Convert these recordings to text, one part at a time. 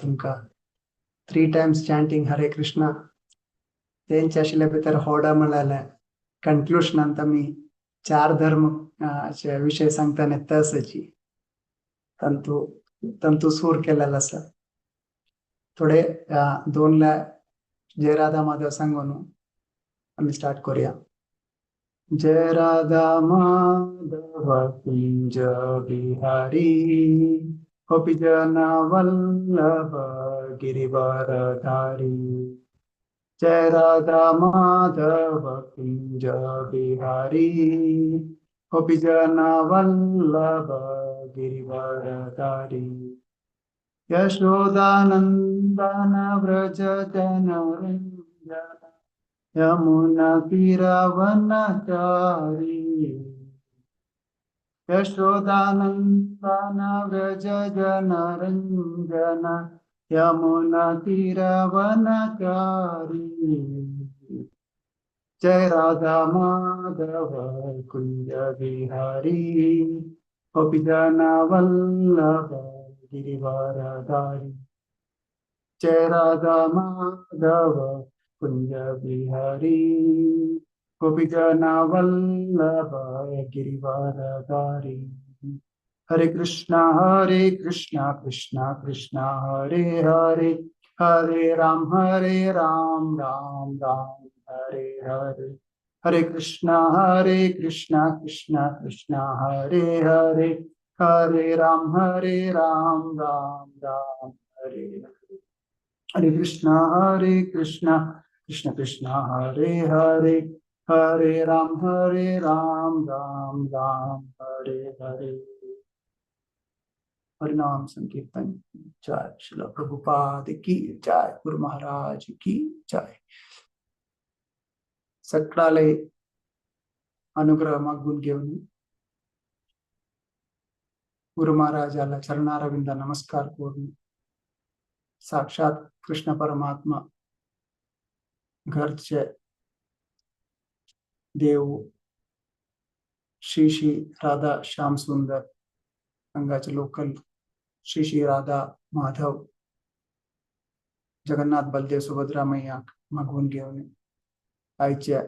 तुमकां 3 Times chanting हरे कृष्णा तेंचे आशिल्ले भितर होडा म्हळ्यार कंक्लुशनांत आमी 4 धर्म विशय सांगतना तसची तंतू तंतू सूर केलेलो आसा. थोडे 2 जय राधा माधव सांगून आमी स्टार्ट करूया. जय राधा माधव कुंज बिहारी गोपी जन वल्लभ गिरिवरधारी. जय राधा माधव कुंज बिहारी गोपी जन वल्लभ गिरिवरधारी. यशोदानंदन व्रज जन रंजन यमुना तीरवनचारी. यशोदानंदन व्रज जन रंजन यमुना तीरवनचारी. जय राधा माधव कुंज बिहारी गोपी जन वल्लभ गिरिवरधारी. जय राधा माधव कुंज बिहारी गोपी जन वल्लभ गिरिवरधारी. हरे कृष्णा कृष्णा कृष्णा हरे हरे, हरे राम राम राम हरे हरे. हरे कृष्णा कृष्णा कृष्णा हरे हरे, हरे राम राम राम हरे हरे. हरे कृष्णा कृष्ण कृष्ण हरे हरे, हरे राम राम राम हरे हरे. हरिनाम संकीर्तन जय श्रील प्रभुपाद की जय, गुरु महाराज की जय. सगळाले अनुग्रह मागून घेऊन गुरु महाराजाला चरणारविंद नमस्कार करून साक्षात कृष्ण परमात्मा घरचे देव श्री श्री राधा श्याम सुंदर अंगाचे लोकल श्री श्री राधा माधव जगन्नाथ बलदेव सुभद्रा मैयाक मागून घेऊन आयचे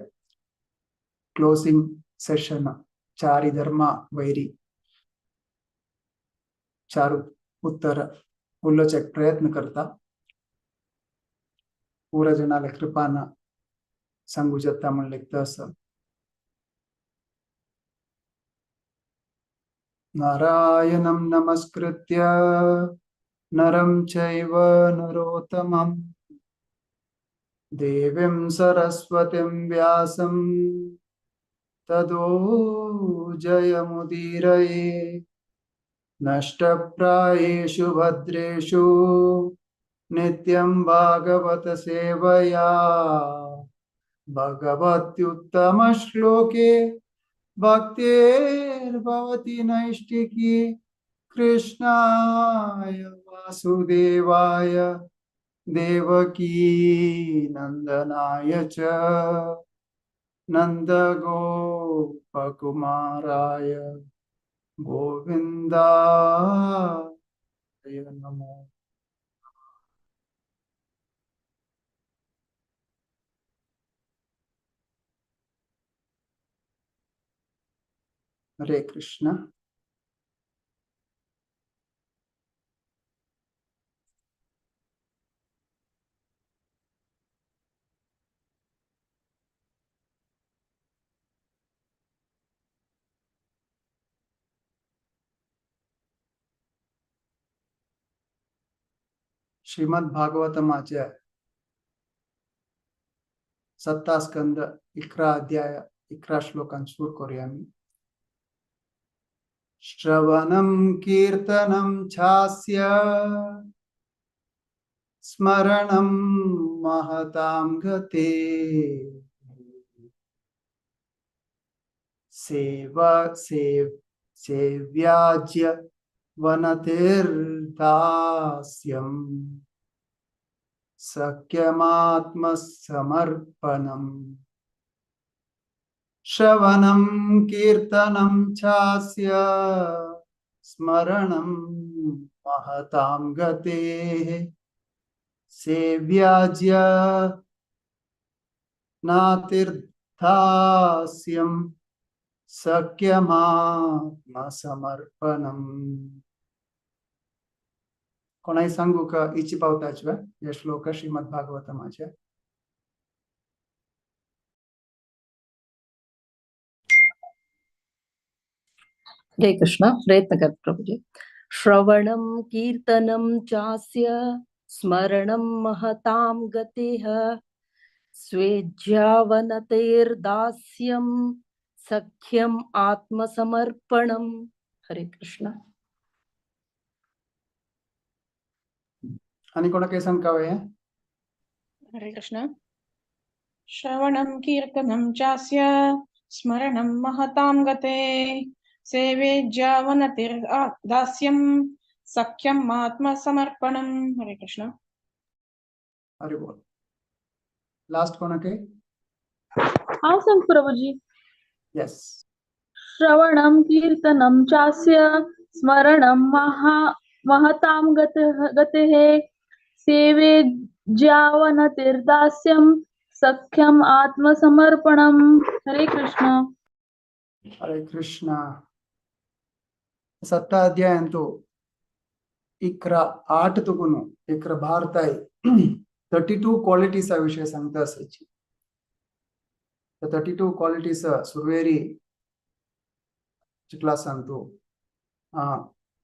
क्लोजिंग सेशन चारी धर्म वैरी 4 उत्तर उलोवचे प्रयत्न करता. पुरा जणाले कृपान सांगू जाता म्हणले तसं. नारायणं नमस्कृत्य नरं चैव नरोत्तमं देवीं सरस्वतीं व्यासं ततो जयमुदीरये. नष्टप्रायेषु भद्रेषु नित्यं भागवत सेवया भगवत्युत्तमश्लोके भक्तिर्भवति नैष्टिकी. कृष्णाय वासुदेवाय देवकी नंदनाय च नंदगोपकुमाराय गोविंदाय नमो. हरे कृष्ण. श्रीमद् भागवतमाचे 7 स्कंद 11 अध्याय 11 श्लोकां सुरू करूया आमी. श्रवणं कीर्तनं चास्य स्मरणं महतां गते सेवा सेव्याज्य वनतिर्दास्यं सख्यमात्मसमर्पणम्. श्रवणं कीर्तनं चास्य स्मरणं महतां गतेः सेव्याज्य नातिर्धास्यं सख्यमात्मसमर्पणम्. कोणाय सांगू का इची पावताच हे श्लोक श्रीमद भागवतमाचे? हरे कृष्ण. प्रयत्न कर प्रभुजी. श्रवणं कीर्तनं चास्य स्मरणं महतां गतेः स्वेज्यावनतेर्दास्यं सख्यम् आत्मसमर्पणम्. हरे कृष्ण. आणि कोणाक सांगका हे? हरे कृष्ण. श्रवणं कीर्तनं चास्य स्मरणं महतां गते सेवेज्यावनतिर्दास्यं सख्यम् आत्मसमर्पणम्. हरे कृष्ण. हरे बोल. लास्ट कोणाक? हांव सांग प्रभुजी. येस. श्रवणं कीर्तनं चास्य स्मरणं महतां गतेः सेवेज्यावनतिर्दास्यं सख्यम् आत्मसमर्पणम्. हरे कृष्ण. हरे कृष्ण. सत्ता अध्यायांतु 11-8 तुकून 11-12 ताई 32 क्वालिटीसा विषय सांगता असायची. 32 क्वालिटीज सुरवेरी क्लासांतु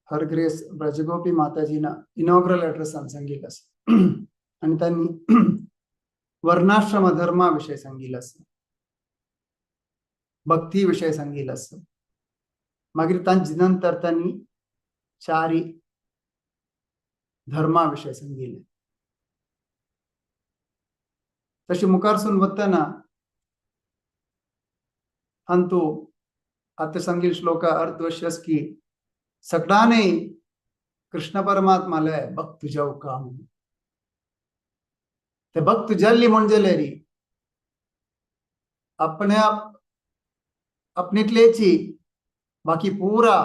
हर ग्रेस ब्रजगोपी माताजीना इनॉग्रल ॲड्रेसान सांगितलं असं आणि त्यांनी वर्णाश्रम धर्माविषयी सांगितलं असं, भक्ती विषय सांगितलं असं. मागीर तांचे नंतर त्यांनी चारी धर्माविषयी सांगितले. तशी मुखारसून वतना अंतु आता सांगील श्लोका अर्थ अशेंच की सगळ्यांनी कृष्ण परमात्माले भक्त जावका म्हणून. ते भक्त जाल्ली म्हणजे री अपने आप आपणितलेची बाकी पुरा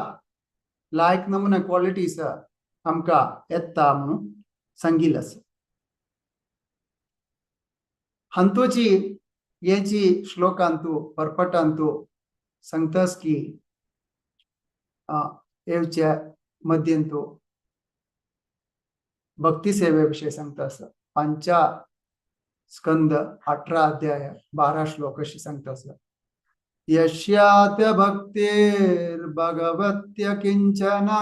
लायक नमुना क्वालिटीज आमकां येता म्हणून सांगिल्लें आसा. हांतूची हेची श्लोकांतू परपटांतू सांगतास की येवच्या मध्यंतू भक्ती सेवे विषय सांगता आसा. 5 स्कंद 18 अध्याय 12 श्लोक अशी सांगता आसा. यस्यात भक्तेर्भगवत्य किंचना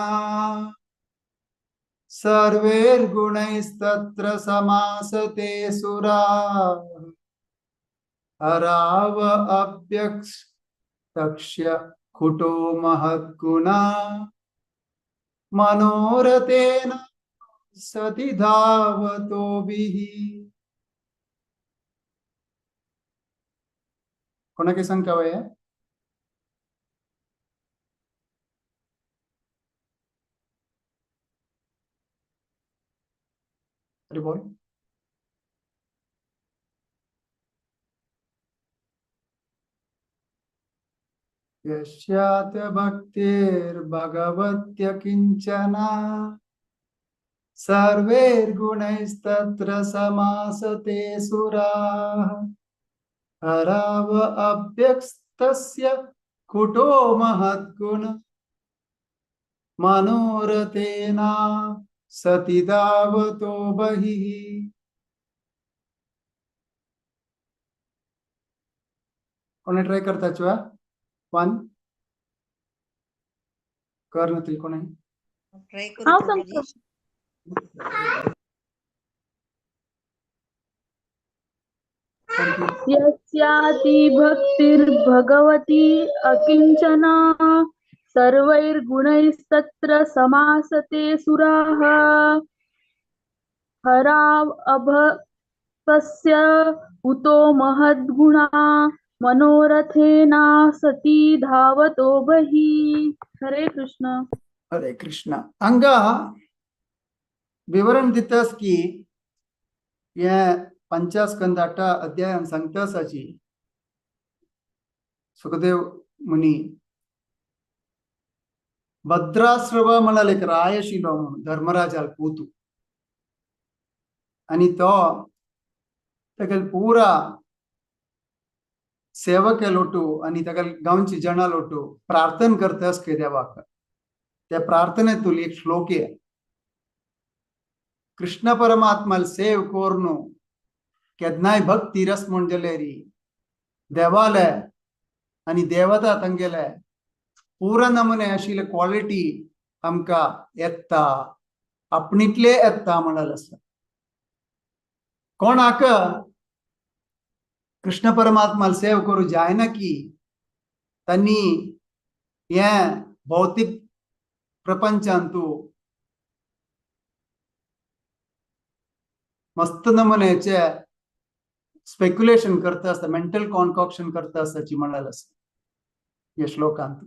सर्वैर्गुणैस्तत्र समासते सुरा हराव अभ्यक्तक्ष्य खुटो महद्गुणा मनोरथेन सति धावतोभिः. कोणाके सांगका वय? अरे बोल. यस्यात भक्तेर्भगवत्य किंचना सर्वैर्गुणैस्तत्र समासते सुराः हराव अभ्यक्तस्य कुटो महद्गुण मनोरथेना सति धावतो बहिः. कोणी ट्राय करता चुआ? वन कर नतील कोणी? ट्राय करू हांव प्रभुजी. सांगता. यस्याति भक्तिर्भगवती अकिंचना सर्वैर्गुणैस्तत्र समासते सुराः हराव अभक्तस्य उतो महद्गुणा मनोरथेना सती धावतो बहिः. हरे कृष्ण. हरे कृष्ण. अंगा विवरण दितास की हे पंचास्कंद 8 अध्यायान सांगता आसाची सुखदेव मुनी भद्राश्रव म्हळ्यार एक राय आशिल्लो म्हणून धर्मराजाल पूतू आनी तो तेगेले पुरा सेवक लोटू आनी तेगेले गांवची जणां लोटू प्रार्थना करता के देवाक. त्या प्रार्थनेतून एक श्लोक आहे, कृष्ण परमात्माल सेव कोरनु केन्नाय भक्ती रस म्हण जाल्यार देवाले आनी देवता तांगेले पुरा नमुने आशिल्ले क्वॉलिटी आमकां येता, आपणितले येता म्हणाल आसा. कोणाक कृष्ण परमात्माल सेव करूं जायना की तांणी हें भौतीक प्रपंचांतू मस्त नमुन्याचे स्पेक्युलेशन करता आसता, मेंटल कॉन्कॉक्शन करता आसताची म्हणाल आसा ह्या श्लोकांत.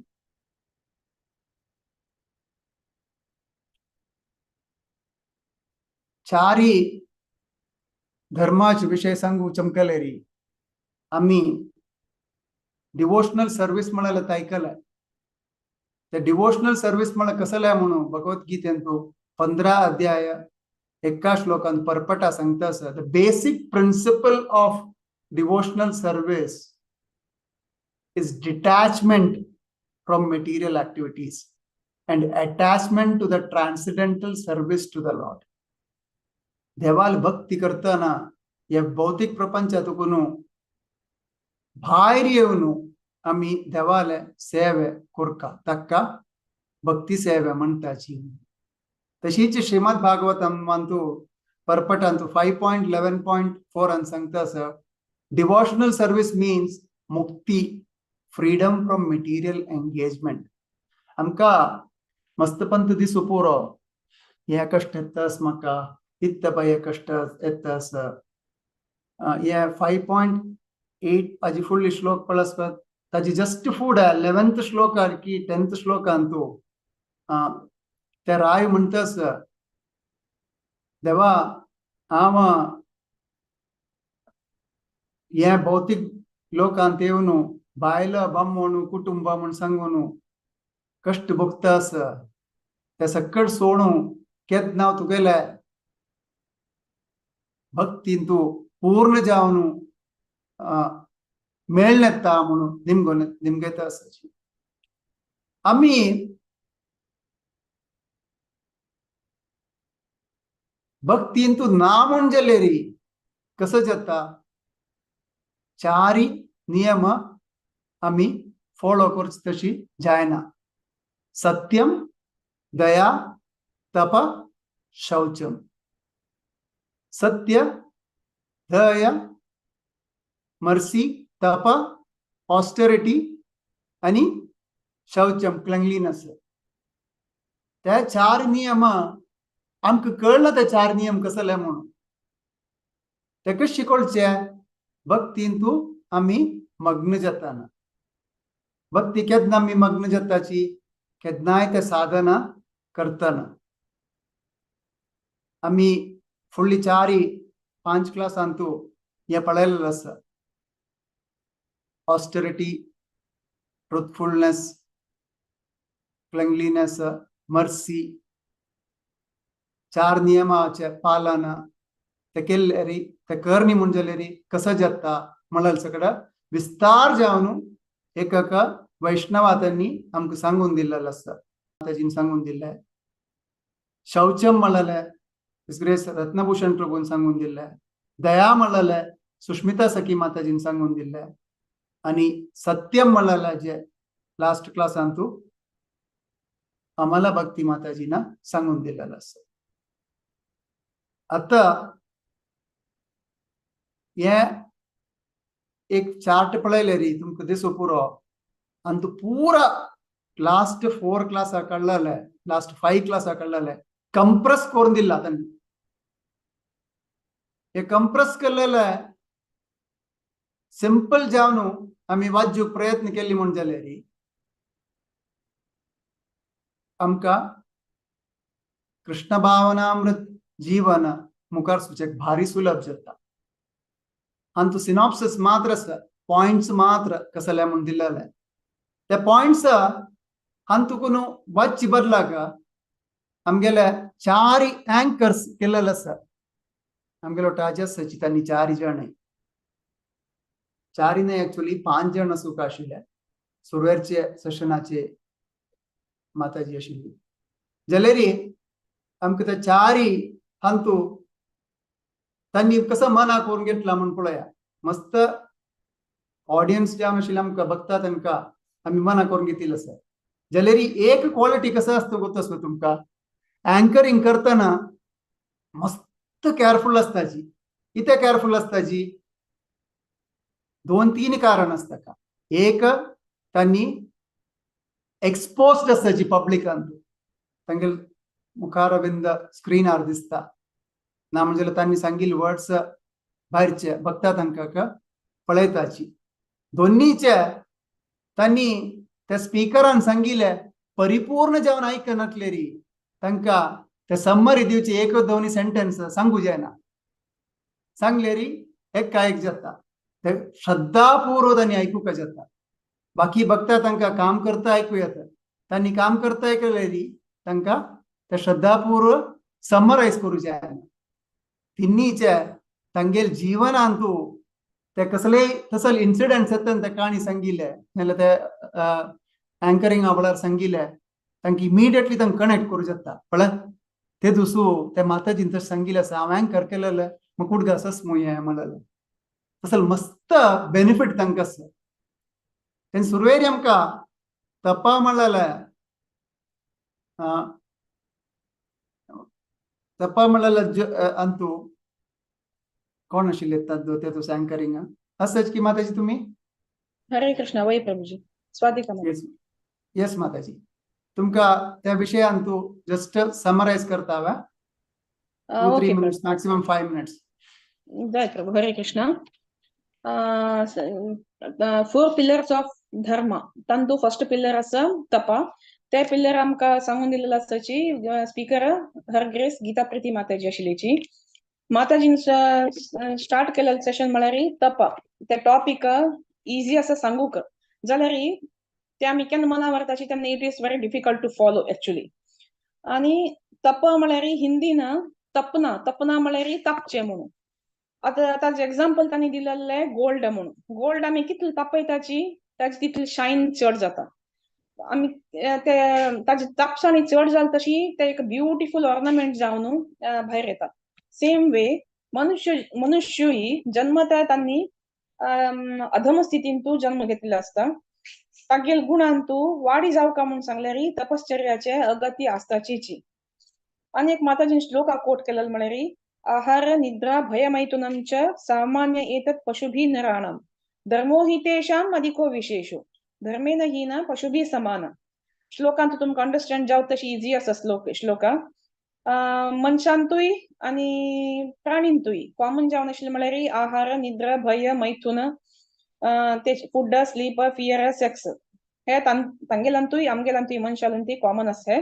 चारी धर्माचे विषय सांगू चमकलेरी आम्ही डिवोशनल सर्व्हिस म्हणाला ऐकलंय. त्या डिवोशनल सर्व्हिस म्हळ्यार कसलंय म्हणून भगवद्गीतेंतू 15 अध्याय एका श्लोकान परपटा सांगता आसा, the basic principle of devotional service is detachment from material activities and attachment to the transcendental service to the lord. देवाल भक्ती करतना हे भौतीक प्रपंचातून भायर येवन आमी देवाले सेवे कोरका, ताका भक्ती सेवे म्हणटाची. तशीच श्रीमद भागवतमांतू परपटांतू 5.11.4 अन सांगता आसा, डिवोशनल सर्वीस मीन्स मुक्ती, फ्रीडम फ्रॉम मटेरियल एंगेजमेंट. आमकां मस्तपंत दिसू पुरो, हे कश्ट येतास म्हाका, इत्त बाय हे कश्ट येता आसा. हे 5.8 हाजी फुडली श्लोक पळस ताजी जस्ट फूड 11th श्लोक की 10th श्लोकांतू ते राय म्हणटास, देवा हांव हे भौतीक लोकांत येवन बायल बामण कुटुंब म्हण सांगून कश्ट भोगता आसा, ते सकट सोडून केन्ना हांव तुगेले भक्तीन तूं पूर्ण जावन मेळ्ळेता म्हणून निमगो निमगेता आसा. आमी भक्तीन तूं ना म्हूण जाल्यार कसो जाता, चारी नियम आमी फॉलो करची तशी जायना. सत्यम, दया, तप, शौचम. सत्य, दया, मर्सी, तप, ऑस्टेरिटी आनी शौचम, क्लेनलीनेस. त्या चार नियम आमकां कळना, ते चार नियम कसले म्हणून ते कशें शिकोवचे, भक्तीन तूं आमी मग्न जाताना. भक्ती केन्ना आमी मग्न जाताची, केन्नाय ते साधना करतना. आमी फुडली चारी 5 क्लासांतू हें पळयलेलें आसा, ऑस्टेरिटी, ट्रुथफुलनेस, क्लेनलीनेस, मर्सी, चार नियमाचे पालन ते केल्ले ते करणी म्हूण जाल्यार कसो जाता म्हळ्यार सगळं विस्तार जावन एक वैष्णवा त्यांनी आमकां सांगून दिल्लें आसा, ताजीन सांगून दिल्लें. शौचम म्हळ्यार ग्रेस रत्नभूषण प्रभून सांगून दिल्लें, दया म्हळ्यार सुष्मिता सखी माताजीन सांगून दिल्लें, आनी सत्यम म्हळ्यार जे लास्ट क्लासांतू अमला भक्ती माताजीना सांगून दिल्लें आसा. आता हे एक चार्ट पळयले री तुमकां दिसो पुरो, आनी तूं पुरा लास्ट 4 क्लासा काडलेले, लास्ट 5 क्लासा काडलेले कंप्रेस करून दिला तांणी. हे कंप्रेस केलेले सिंपल जावन आमी वाचूंक प्रयत्न केली म्हूण जाल्यार आमकां कृष्ण भावनामृत जीवन मुखार सुचक भारी सुलभ जाता. आनी तूं सिनॉप्सिस मात्र आसा, पॉयंट्स मात्र कसले म्हूण दिलेले, ते पॉयंट्स हांतुकून वाचची बदलाक आमगेले चारी अँकर्स केलेले आसा. आमगेलो टाज आसाची तांणी चारी जाण, चारी न्हय एक्चुअली 5 जाण आसूंक आशिल्ले. सुरवेरचे सेशनाचे माताजी आशिल्ली जाल्यार आमकां त्या चारी हांतू तांणी कसो मना करून घेतला म्हूण पळया. मस्त ऑडियन्स जावन आशिल्ले आमकां बघता तांकां आमी मना करून घेतिल्लें आसा. जाल्यार एक क्वॉलिटी कसो आसता गोत आसता तुमकां अँकरींग करतना मस्त केअरफुल आसताची. कितें केअरफुल आसताची? 2-3 कारण आसता ताका. एक, तांणी एक्सपोज्ड आसताची पब्लिकान, तांगेले मुखारबिंद स्क्रीनार दिसता ना म्हणजे तांणी सांगिल्ले वर्ड्स भायरचे बघता तांकां पळयताची. दोन्हीचे तांणी त्या स्पीकरान सांगिल्ले परिपूर्ण जावन आयकनातलेरी तांकां ते समरी दिवचे 1-2 सेंटेन्स सांगू जायना, सांगलेरी एक जाता ते श्रद्धापूर्वक तांणी आयकूंक जाता. बाकी बघता तांकां काम करता आयकू येता, तांणी काम करता आयकलेरी तांकां ते श्रद्धापूर्वक समरायज करूं जायना. तिन्हीचे तांगेल जीवनांतू ते कसलेय तसले इन्सिडंट्स येता ते काणी सांगिल्ले नाल्यार ते अँकरिंगा वेळार सांगिल्ले तांकां इमिडिएटली तांकां कनेक्ट करूं जाता. पळय ते दुसू ते माताजीन तशें सांगिल्लें आसा, हांव अँकर केलेलें म्हाका उडगास आसा मुय हें म्हणलेलें. तसले मस्त बेनिफीट तांकां आसा. तेन्ना सुरवेर आमकां तपा म्हणलेलें, तपा म्हणलेलें अंतू कोण आशिल्ले ते तुसें अँकरिंग आसाच की माताजी तुमी? हरे कृष्ण वय प्रभुजी, स्वादिका. येस येस माताजी, तुमकां त्या विशयान तूं जस्ट समरायज करता हांवें. 2-3 मिनिट्स, मॅक्सिमम 5 मिनिट्स. जय प्रभु. हरे कृष्ण. 4 पिलर्स ऑफ धर्म तांतू फर्स्ट पिलर आसा तपा. ते पिलर आमकां सांगून दिलेलो आसाची स्पीकर हर ग्रेस गीता प्रीती माताजी आशिल्लीची. माताजीन स्टार्ट केलेलें सेशन म्हळ्यार तपा. ते टॉपीक इजी आसा सांगूक जाल्यार ते आमी केन्ना मना व्हरताची तेन्ना it is very difficult to follow actually. आनी तप म्हळ्यार हिंदीन तपना, तपना म्हळ्यार तापचें म्हणून. आतां ताजें एग्जाम्पल तांणी दिलेलें गोल्ड म्हणून. गोल्ड आमी कितले तापयताची ताजी तितली शायन चड जाता. आमी ते ताजी तापसाणी चड जाली तशी ते एक ब्युटिफूल ऑर्नामेंट जावन भायर येता. सेम वे मनुष्य मनुष्यूय जन्मता तांणी अधम स्थितींतू जन्म घेतलेलो आसता. तागेल गुणांतू वाडी जावका म्हूण सांगल्यार तपश्चर्याचे अगती आसताचीची. आनी एक माताजीन श्लोक कोट केलेलो म्हळ्यार आहार निद्रा भयमैथुनं च सामान्य एतत् पशुभिः नराणां धर्मो हि तेषाम् अधिको विशेषो धर्मेण हीन पशुभिः समान. श्लोकांत तुमकां अंडरस्टँड जावं तशी इजी आसा श्लोका. मनशांतूय आनी प्राणींतूय कॉमन जावन आशिल्लें म्हळ्यार आहार निद्रा भय मैथुन ते फूड स्लीप फियर सेक्स हे तांगेलांतूय आमगेलांतूय मनशालांतूय कॉमन आसा. हे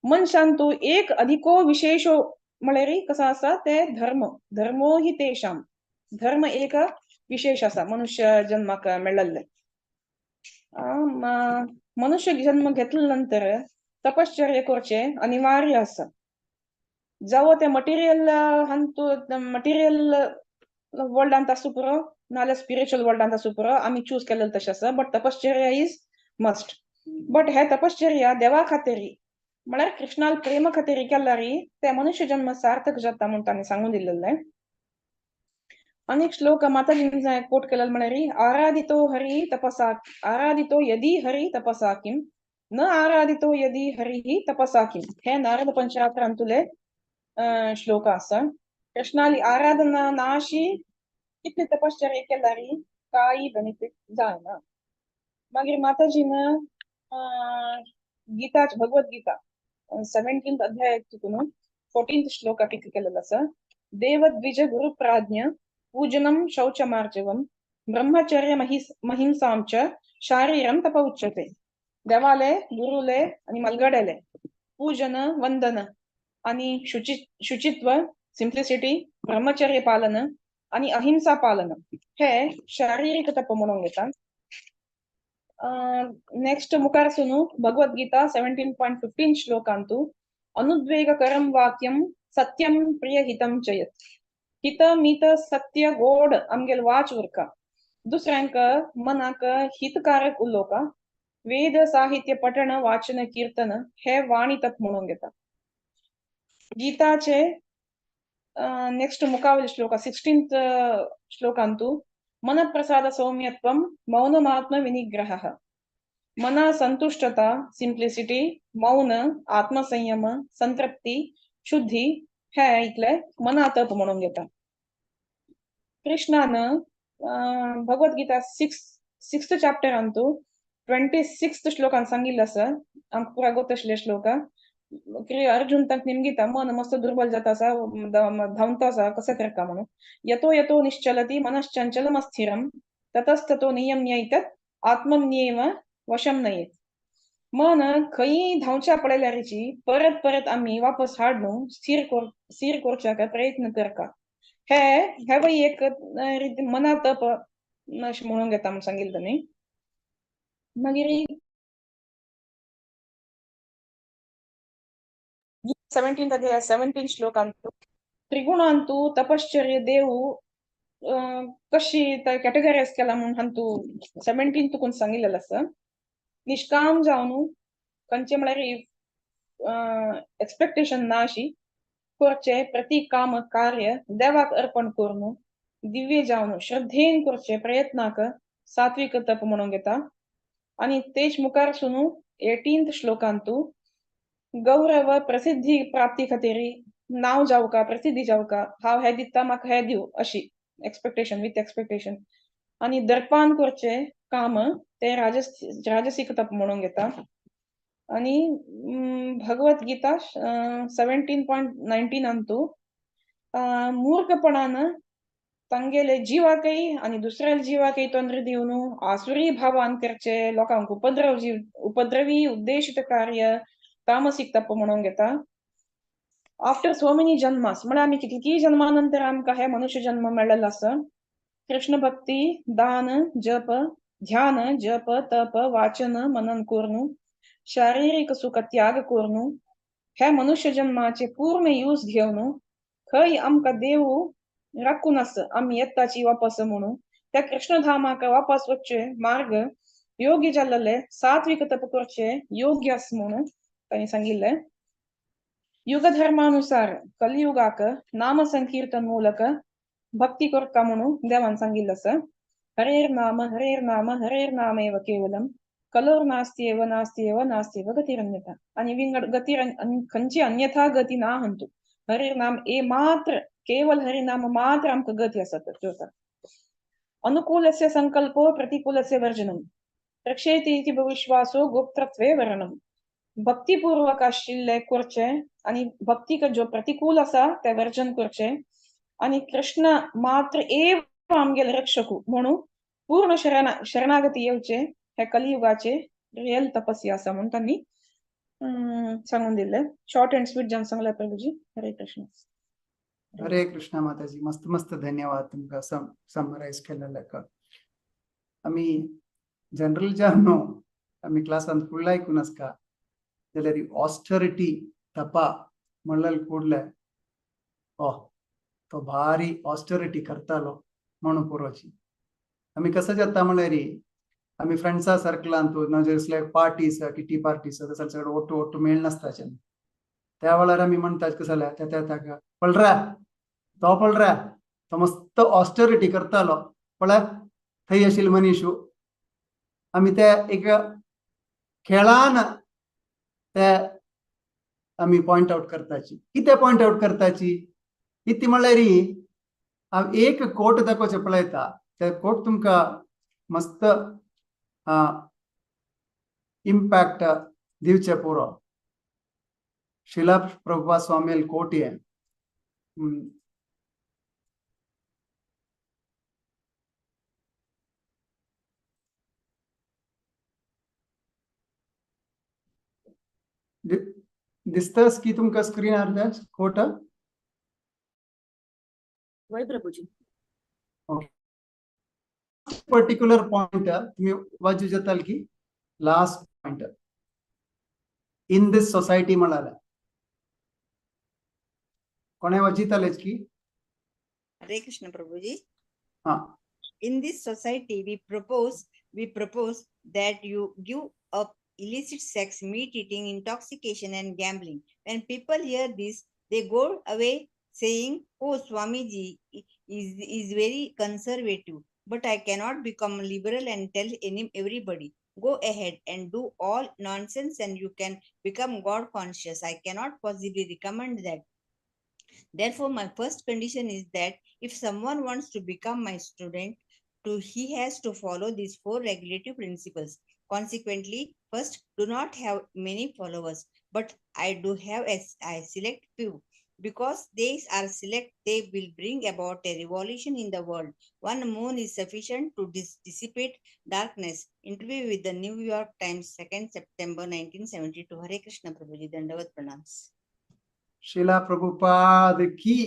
मनशांतू एक अधिको विशेषो म्हळ्यार कसो आसा ते धर्म. धर्मो हि तेषां, धर्म एक विशेष आसा मनुष्य जन्माक मेळिल्ले. मनुष्य जन्म घेतले नंतर तपश्चर्या करचें अनिवार्य आसा. जावं ते मटेरियल हांतू मटेरियल वर्ल्डांत आसूं पुरो नाल्यार स्पिरिच्युअल वर्ल्डांत आसूं पुरो, आमी चूज केलेलें तशें आसा. बट तपश्चर्या is must. But हे तपश्चर्या देवा खातीर म्हळ्यार कृष्णाल प्रेम खातीर केल्यार ते मनुष्य जन्म सार्थक जाता म्हूण तांणी सांगून दिल्लें. आनी एक श्लोक माताजीन कोट केलेलो म्हळ्यार आराधितो हरी तपसा आराधितो यदि हरी तपसा किम न आराधितो यदि हरी तपसा किम. हे नारद पंचरात्रांतुले श्लोक आसा. कृष्णाली आराधना नाशी कितली तपश्चर्या केल्यार कांय बेनिफीट जायना. मागीर माताजीन गीता भगवत गीता 17th अध्याय तितून 14th श्लोक कितें केलेलो आसा. देवद्विज गुरु प्राज्ञ पूजनं शौचमार्जवं ब्रह्मचर्य महिंसां च शारीरं तप उच्यते. देवाले गुरुले आनी मलगडेले पूजन वंदन आनी शुचित्व सिम्प्लिसिटी ब्रह्मचर्य पालन आनी अहिंसा पालन हे शारीरिक तप म्हणून घेता. नेक्स्ट मुखार सुनु भगवद गीता 17.15 श्लोकांतु अनुद्वेगकरं वाक्यं सत्यं प्रियहितं च यत्. हित मित सत्य गोड आमगेल वाच उरका, दुसऱ्यांक मनाक हितकारक उलोवका, वेद साहित्य पठण वाचन कीर्तन हे वाणी तप म्हणून घेता. गीताचे नेक्स्ट मुखावले श्लोक 16th श्लोकांतु मनप्रसाद सौम्यत्वं मौनमात्म विनिग्रह. मना संतुष्टता सिंप्लिसिटी मौन आत्मसंयम संतृप्ती शुद्धी हे इतले मना तप म्हणून घेता. कृष्णान भगवद गीता 6th चॅप्टरांतु 26th श्लोकान सांगिल्लें आसा, आमकां पुरा गोत आशिल्ले श्लोक. अर्जुन तांकां निमगिता मन मस्त दुर्बल जाता आसा, धांवता आसा, कशें करता म्हणून. यतो यतो निश्चलती मनश्चंचलम अस्थिरम ततस्ततो नियम्यैतत् आत्मन्येव वशम नयेत. मन खंय धांवच्या पळयल्यारीची परत परत आमी वापस हाडून स्थिर स्थिर करच्याक प्रयत्न करका. हे हेवय एक मना तप अशें म्हणून घेता म्हूण सांगिल्लें तांणी. मागीर 17th अध्याय 17 श्लोकांतु त्रिगुणांतु तपश्चर्य देव कशी कॅटेगरायज केला म्हणून हांतू 17 तुकून सांगिल्लें आसा. निष्काम जावन खंयचे म्हळ्यार एक्सपेक्टेशन ना अशी करचे प्रति काम कार्य देवाक अर्पण करून दिव्य जावन श्रद्धेन करचे प्रयत्नाक सात्विक तप म्हणून घेता. आनी तेच मुखार सुनू 18th श्लोकांतु गौरव प्रसिद्धी प्राप्ती खातीर नाव जावका प्रसिद्धी जावका, हांव हे दिता म्हाका हे दिव अशी एक्सपेक्टेशन विथ एक्सपेक्टेशन. आनी दर्पान करचे काम ते राजसीक तप म्हणून घेता. आनी भगवद गीता 17.19 अंतु मूर्खपणान तांगेले जिवाकय आनी दुसऱ्या जिवाकय तोंद्र दिवन आसुरी भावान करचे लोकांक उपद्रव उपद्रवी उद्देशित कार्य तामसिक तप म्हणून घेता. आफ्टर सो मेनी जन्मास म्हळ्यार आमी कितलीं जन्मा नंतर आमकां हे मनुष्य जन्म मेळ्ळेलो आसा. कृष्ण भक्ती दान जप ध्यान जप तप वाचन मनन करून शारीरिक सुख त्याग करून हे मनुष्य जन्माचे पूर्ण यूज घेवन खंय आमकां देव राखून आसा आमी येताची वापस म्हणून त्या कृष्णधामाक वापस वचचे मार्ग योग्य जाल्ले सात्विक तप करचे योग्य आसा म्हणून तांणी सांगिल्लें. युगधर्मानुसार कलियुगाक नाम संकीर्तन मूलक भक्ती करता म्हणून देवान सांगिल्लें आसा. हरेर नाम हरेर नाम हरेर नाम एव केवलम कलोर नास्त्येव नास्त्येव नास्त्येव गतिरन्यथा. आनी विंगड गती खंयची अन्यथा गती ना हंतू हरेर नाम ए मात्र केवल हरिनाम मात्र आमकां गती आसा तर. अनुकूलस्य संकल्पो प्रतिकूलस्य वर्जनम रक्षेति इति विश्वासो गोप्तृत्वे वर्णनम. भक्तिपूर्वक आशिल्ले करचे आनी भक्तीक जो प्रतिकूल आसा ते वर्जन करचे आनी कृष्ण मात्र एव आमगेले रक्षकू म्हणून पूर्ण शरणागती येवचे हे कलियुगाचे रियल तपस्या आसा म्हणून तांणी सांगून दिल्ले. शॉर्ट अँड स्वीट जावन सांगला प्रभुजी. हरे कृष्ण. हरे कृष्ण माताजी, मस्त मस्त धन्यवाद तुमकां समरायज केलेल्याक. आमी जनरल जावन आमी क्लासान फुडला आयकून आसका जाल्यार ऑस्टरिटी तपा म्हणल्यार ಕೂಡಲೇ ओ तो भारी ऑस्टरिटी करतालो म्हणून पुरोची. आमी कसं जाता म्हणल्यार आमी फ्रेंड्सा सर्कलांत ना पार्टीज किटी पार्टीज तसं सगळं ಒಟ್ಟು ಒಟ್ಟು मेळनासताचे त्या वेळार आमी म्हणटात कसं जाल्यार त्या त्या ताका पळरा तो पळरा तो मस्त ऑस्टरिटी करतालो पळय थंय आशिल्लो मनीशू. आमी ते एक खेळान ते आमी पॉयंट आवट करताची. कितें पॉयंट आवट करताची इती म्हणल्यार हांव एक कोट दाखोवचें पळयता, ते कोट तुमकां मस्त इम्पॅक्ट दिवचें पुरो. शिला प्रभुपाद स्वामी कोट हें. दिसतास की तुमकां स्क्रीनार ते कोट? वय प्रभुजी. पर्टिक्युलर पॉइंट तुम्ही वाचू शकाल की last point in this society म्हणाला कोणे वाचितालेच की? Hare Krishna Prabhuji. हा. In this society, we propose that you give up illicit sex, meat eating, intoxication, and gambling. When people hear this, they go away saying, "Oh, Swamiji is very conservative, but I cannot become liberal and tell everybody, go ahead and do all nonsense and you can become God conscious. I cannot possibly recommend that. Therefore, my first condition is that if someone wants to become my student, he has to follow these four regulative principles. Consequently, first, do not have many followers, but I do have as I select few. Because they are select, they will bring about a revolution in the world. One moon is sufficient to dissipate darkness." Interview with the New York Times, 2nd September 1972. Hare Krishna Prabhuji, Dandavat Pranams. Srila Prabhupada की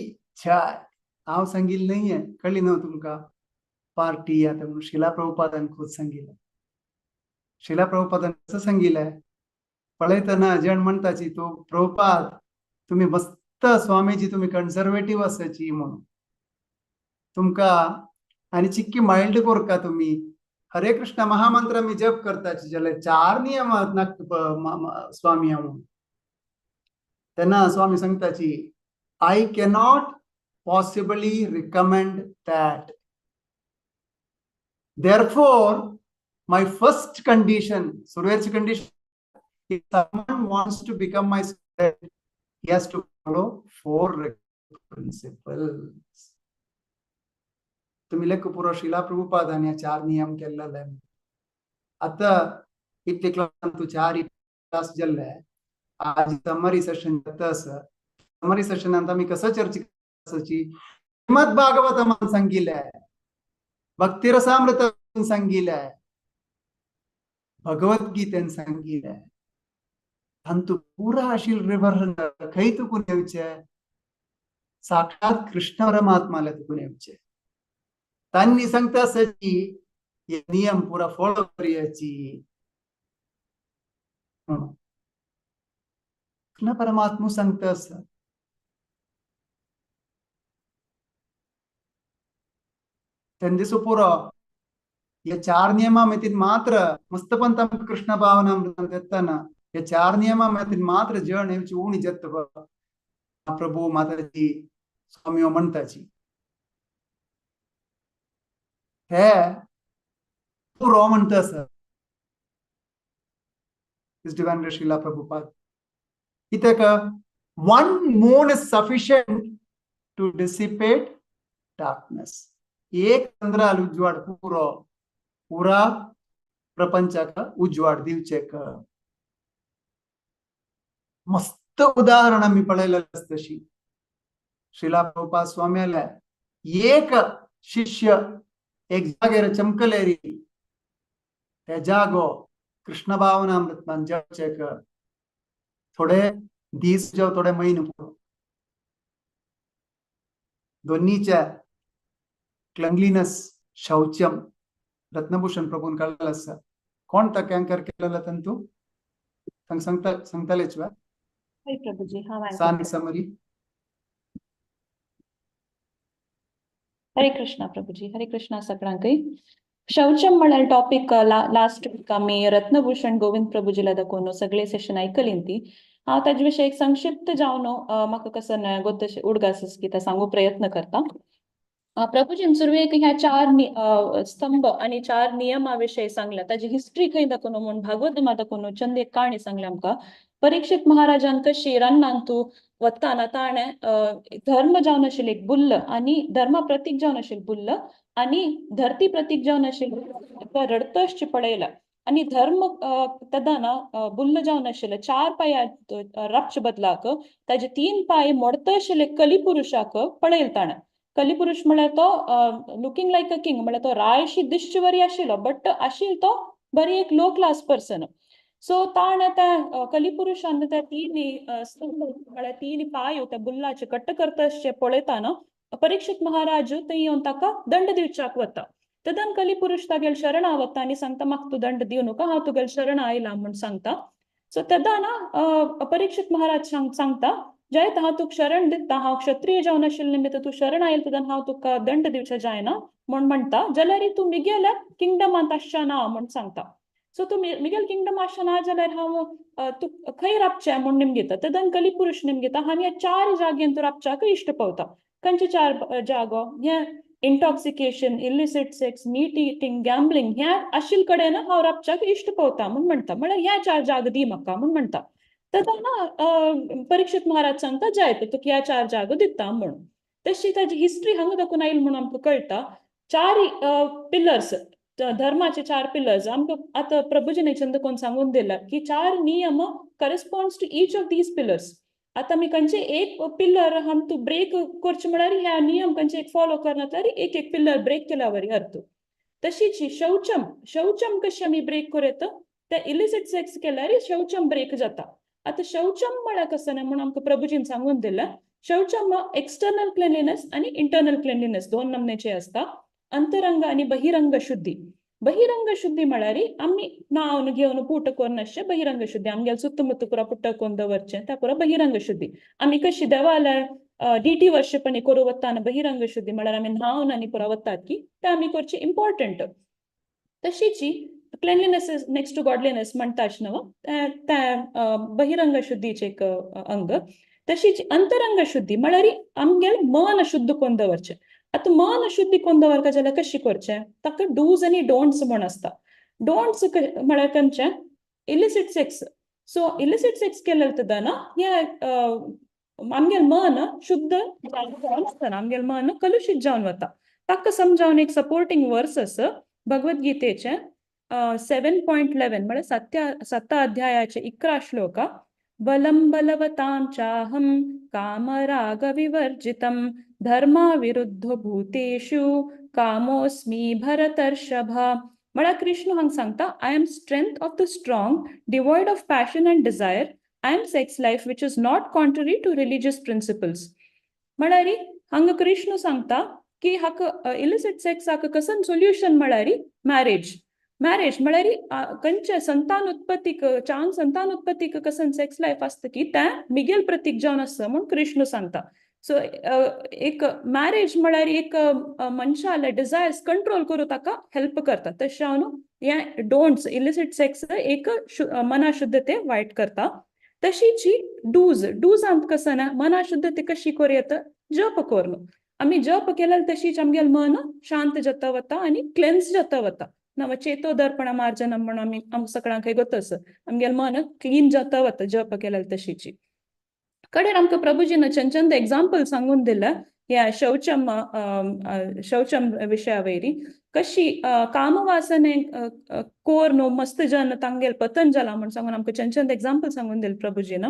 जय. हांव सांगिल्लें न्ही हें, कळ्ळी न्हू तुमकां? Party आतां म्हणून श्रीला प्रभुपादान खूब सांगिल्लें. श्रीला प्रभुपादान कसं सांगिल्लें पळयतना जण म्हणटाची तो प्रभुपाद तुम्ही मस्त स्वामीजी, तुम्ही कन्झर्वेटिव्ह आसाची म्हणून तुमकां आनी चिक्की मायल्ड कोरका तुम्ही हरे कृष्ण महामंत्र मी जप करताची जाल्यार चार नियम स्वामी म्हणून. तेन्ना स्वामी सांगताची, I cannot possibly recommend that. Therefore my first condition, सुरवेरची condition, if someone wants to become my student, he has to follow four principles. तुम्ही लेख पुरो श्रीला प्रभुपादान ह्या चार नियम केल्ले. आता इतले क्लास तू चार क्लास जाल्ले, आज समरी सेशन जाता आसा. समरी सेशनांत आमी कसं चर्चा आसाची? श्रीमद भागवतमान सांगिल्लें, भक्तिरसामृत सांगिल्लें, भगवद्गीतेन सांगिल्लें. तांतू पुरा आशिल रिवर खंय तुकून येवचें? साक्षात कृष्ण परमात्माले तुकून येवचें. तांणी सांगता आसाची हे नियम पुरा फॉलो करयाची. कृष्ण परमात्मा सांगता आसा. तेन्ना दिसो पुरो हे चार नियमा मेतीन मात्र मस्तपंत कृष्ण भावना येतना हे चार नियमा मेतीन मात्र जण येवची उणी जत प्रभू माताजी स्वामी म्हणताची हे पुरो म्हणता आसा. His Divine Grace Srila Prabhupada. कित्याक one moon is sufficient to dissipate darkness. एक चंद्राल उजवाड पुरो पुरा प्रपंचाक उजवाड दिवचेक. मस्त उदाहरण आमी पळयलेलें आसा तशी. श्रीला प्रभुपाद स्वाम्याले एक शिष्य एक जागेर चमकलेरी त्या जागो कृष्ण भावनामृतमान जपचेक थोडे दीस जावं थोडे म्हयने पुरो दोन्हीच्या क्लंगलीनस शौच्यम रत्नभूषण प्रभून काडलेलें आसा. कोण ताका अँकर केलेलो तंतू सांगता सांगतालेच वा? हय प्रभुजी, हांव सान समरी. हरे कृष्णा प्रभुजी, हरे कृष्णा सगळ्यांकय. शौचम म्हळ्यार टॉपिक लास्ट वीक आमी रत्नभूषण गोविंद प्रभुजीला दाखोवन सगळे सेशन आयकलीं ती. हांव ताजे विशयी एक संक्षिप्त जावन म्हाका कसो गोत उडगास कितें सांगू प्रयत्न करता. प्रभुजीन सुरवेक ह्या चार स्तंभ आणि चार नियमा विशयी सांगला. ताजी हिस्ट्री खंय दाखोवन म्हूण भागवत दाखोवन चंद एक काणी सांगल्या आमकां. परीक्षित महाराजान कशी रानांतू वताना ताणें धर्म जावन आशिल्ले एक बुल्ल आनी धर्मा प्रतीक जावन आशिल्लें बुल्ल आनी धरती प्रतीक जावन आशिल्लें रडतश्च पळयला आनी धर्म तेदाना बुल्ल जावन आशिल्लें चार पांय रापचे बदलाक ताजे तीन पांय मोडत आशिल्ले कलिपुरुषाक पळयले ताणें. कलिपुरुष म्हळ्यार तो लुकींग लायक अ किंग, म्हळ्यार तो रायशी दिश्ट वरी आशिल्लो, बट आशिल्लो तो बरी एक लो क्लास पर्सन. सो ताणें त्या कलिपुरुषान त्या तिनी म्हळ्यार तिनी पांय त्या बुल्लाचे कट्ट करता अशें पळयताना परीक्षित महाराज थंय येवन ताका दंड दिवच्याक वता. तदन कलिपुरुष तागेल शरण वता आनी सांगता म्हाका तूं दंड दिवं नाका, हांव तुगेल शरण आयला म्हूण सांगता. सो तेन्ना ना परीक्षित महाराज सांगता जयत हांव तुका शरण दिता, हांव क्षत्रिय जावन आशिल्ले निमित्त तूं शरण आयल तेन्ना हांव तुका दंड दिवचें जायना म्हूण म्हणटा, जाल्यार तूं मिगेल्या किंगडमांत आसचें ना म्हूण सांगता. सो तूं मिगेल किंगडम आसचें ना जाल्यार हांव तूं खंय राबचें म्हूण निमगिता. तेन्ना कलिपुरुष निमगिता हांव ह्या चार जाग्यान तूं राबच्याक इश्ट पावता. खंयचे चार जागो? ह्या intoxication, illicit sex, meat eating, gambling ह्या आशिल्ले कडेन हांव राबच्याक इश्ट पावता म्हूण म्हणटा. म्हळ्यार ह्या चार जाग दी म्हाका म्हूण म्हणटा. तेन्ना परीक्षित महाराज सांगता जायत तुका ह्या चार जागो दिता म्हूण. तशी ताजी हिस्ट्री हांगा दाखोवन आयल म्हूण आमकां कळटा. चार पिलर्स, धर्माचे चार पिलर्स आमकां आतां प्रभुजीन चंद्रकोण सांगून दिला की चार नियम corresponds to each of these pillars. आतां आमी खंयचे एक पिलर आम तूं ब्रेक करचें म्हळ्यार ह्या नियम खंयचे एक फॉलो करना जाल्यार एक एक पिलर ब्रेक केल्या वरी अर्थ. तशीच शौचम, शौचम कशें आमी ब्रेक करूं येता, ते इलिसिट सेक्स केल्यार शौचम ब्रेक जाता. आतां शौचम म्हळ्यार कसं न्हय म्हूण आमकां प्रभुजीन सांगून दिलें. शौचम एक्सटर्नल क्लिनलीनेस आनी इंटरनल क्लिनलीनेस दोन नमनेचे आसता. अंतरंग आनी बहिरंग शुद्धी. बहिरंग शुद्धी म्हळ्यार आमी न्हावन घेवन पूट करून आसचें बहिरंग शुद्धी. आमगेले सुत्तमुत्त पुरा पुट्ट करून दवरचें त्या पुरा बहिरंग शुद्धी. आमी कशी देवाल्या डिटी वर्शिपणी करूं वताना बहिरंग शुद्धी म्हळ्यार आमी न्हावन आनी पुरा वतात की ते आमी करची इम्पॉर्टंट. तशीच cleanliness is next to godliness म्हणटा न्हू त्या बहिरंग शुद्धीचें एक अंग. तशीच अंतरंग शुद्धी म्हळ्यार आमगेलें मन शुद्ध करून दवरचें. आतां मन शुद्धी करून दवरता जाल्यार कशी करचें, ताका डूज आनी डोंट्स म्हूण आसता. डोंट्स म्हळ्यार खंयचें illicit sex. So illicit sex केलें तेन्ना हें आमगेलें मन शुद्ध जावन वचना, आमगेलें मन कलुशीत जावन वता. ताका समजावन एक सपोर्टींग वर्स आसा भगवद्गीतेचें 7.11 म्हळ्यार सत्ता अध्यायाचे 11 श्लोक. बलं बलवतां चाहं कामरागविवर्जितं धर्माविरुद्ध भूतेषु कामोस्मी भरतर्षभ. म्हळ्यार कृष्ण हांगा सांगता I am strength of the strong, devoid of passion and desire, I am sex life which is not contrary to religious principles. म्हळ्यार हांगा कृष्ण सांगता की हाका इलिसिट सेक्स हाका कसन सोल्युशन म्हळ्यार मॅरेज. मॅरेज म्हळ्यार खंयचे संतान उत्पत्तीक चांग संतान उत्पत्तीक कसन सेक्स लायफ आसता की तें मिगेल प्रतीक जावन आसता म्हूण कृष्ण सांगता. सो एक मॅरेज म्हळ्यार एक मनशाले डिजायर्स कंट्रोल करूं ताका हेल्प करता. तशें हांव हें डोंट्स इलिसिट सेक्स एक मनाशुद्धते वायट करता. तशीच डूज, डूजांत कसं ना मनाशुद्धते कशी करूं येता, जप करून आमी जप केल्यार तशीच आमगेलें मन शांत जाता वता आनी क्लेन्स जाता वता. नव चेतो दर्पण मार्जनम म्हूण आमी आमकां सगळ्यांक गोत आसा, आमगेलें मन क्लीन जाता वता जप केल्यार. तशीची कडेन आमकां प्रभुजीन चंद चंद एग्जाम्पल सांगून दिलें ह्या शौचम शौचम विशया वयरी कशी कामवासने कोर न्हू मस्त जन तांगेल पतन जाला म्हूण सांगून आमकां चंद चंद एग्जाम्पल सांगून दिलें प्रभुजीन.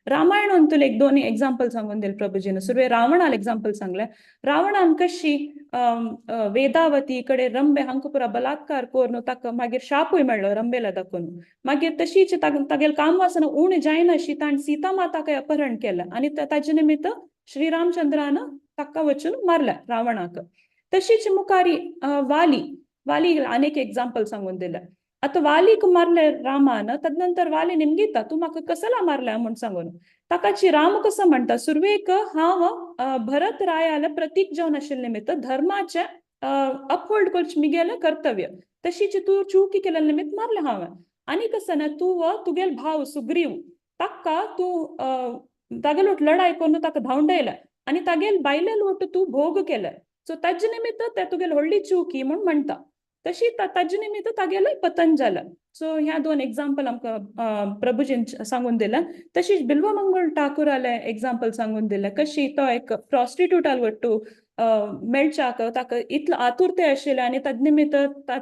रामायणांतून एक दोन एग्जाम्पल सांगून दिलें प्रभुजीन. सुरवे रावणाल एग्जाम्पल सांगलें. रावणान कशी वेदावती कडेन रंबे हांकां पुरा बलात्कार करून ताका मागीर शापूय मेळ्ळो रंबेला दाखोवन. मागीर तशीच तागेल कामवासना उण जायनाशी ताणें सीता माताकय अपहरण केलें आनी ताजे निमित्त श्रीरामचंद्रान ताका वचून मारलें रावणाक. तशीच मुखारी वाली, वाली अनेक एग्जाम्पल सांगून दिलें. आतां वालीक मारले रामान, तदनंतर वाली निमगिता तूं म्हाका कसला मारल्या म्हूण सांगून. ताकाची राम कसो म्हणटा सुरवेक हांव भरत रायाले प्रतीक जावन आशिल्ले निमित्त धर्माचें अपहोल्ड करचें मिगेलें कर्तव्य, तशीच तूं चुकी केल्ले निमित्त मारलें हांवें. आनी कसं ना तूं तुगेल भाव सुग्रीव ताका तूं तागेलो लढाय करून ताका धांवडायलें आनी तागेल बायले लोट तूं भोग केले, सो ताजे निमित्त ते तुगेल व्हडली चुकी म्हूण म्हणटा. तशी ताजे निमित्त तागेलें पतन जालें. सो ह्या दोन एग्जाम्पल आमकां प्रभुजीन सांगून दिलें. तशीच बिल्वमंगल ठाकुरालें एग्जाम्पल सांगून दिलें कशी तो एक प्रॉस्टिट्यूटाल वट्टू मेळच्याक ताका इतलो आतुरते आशिल्लें आनी ताजे निमित्त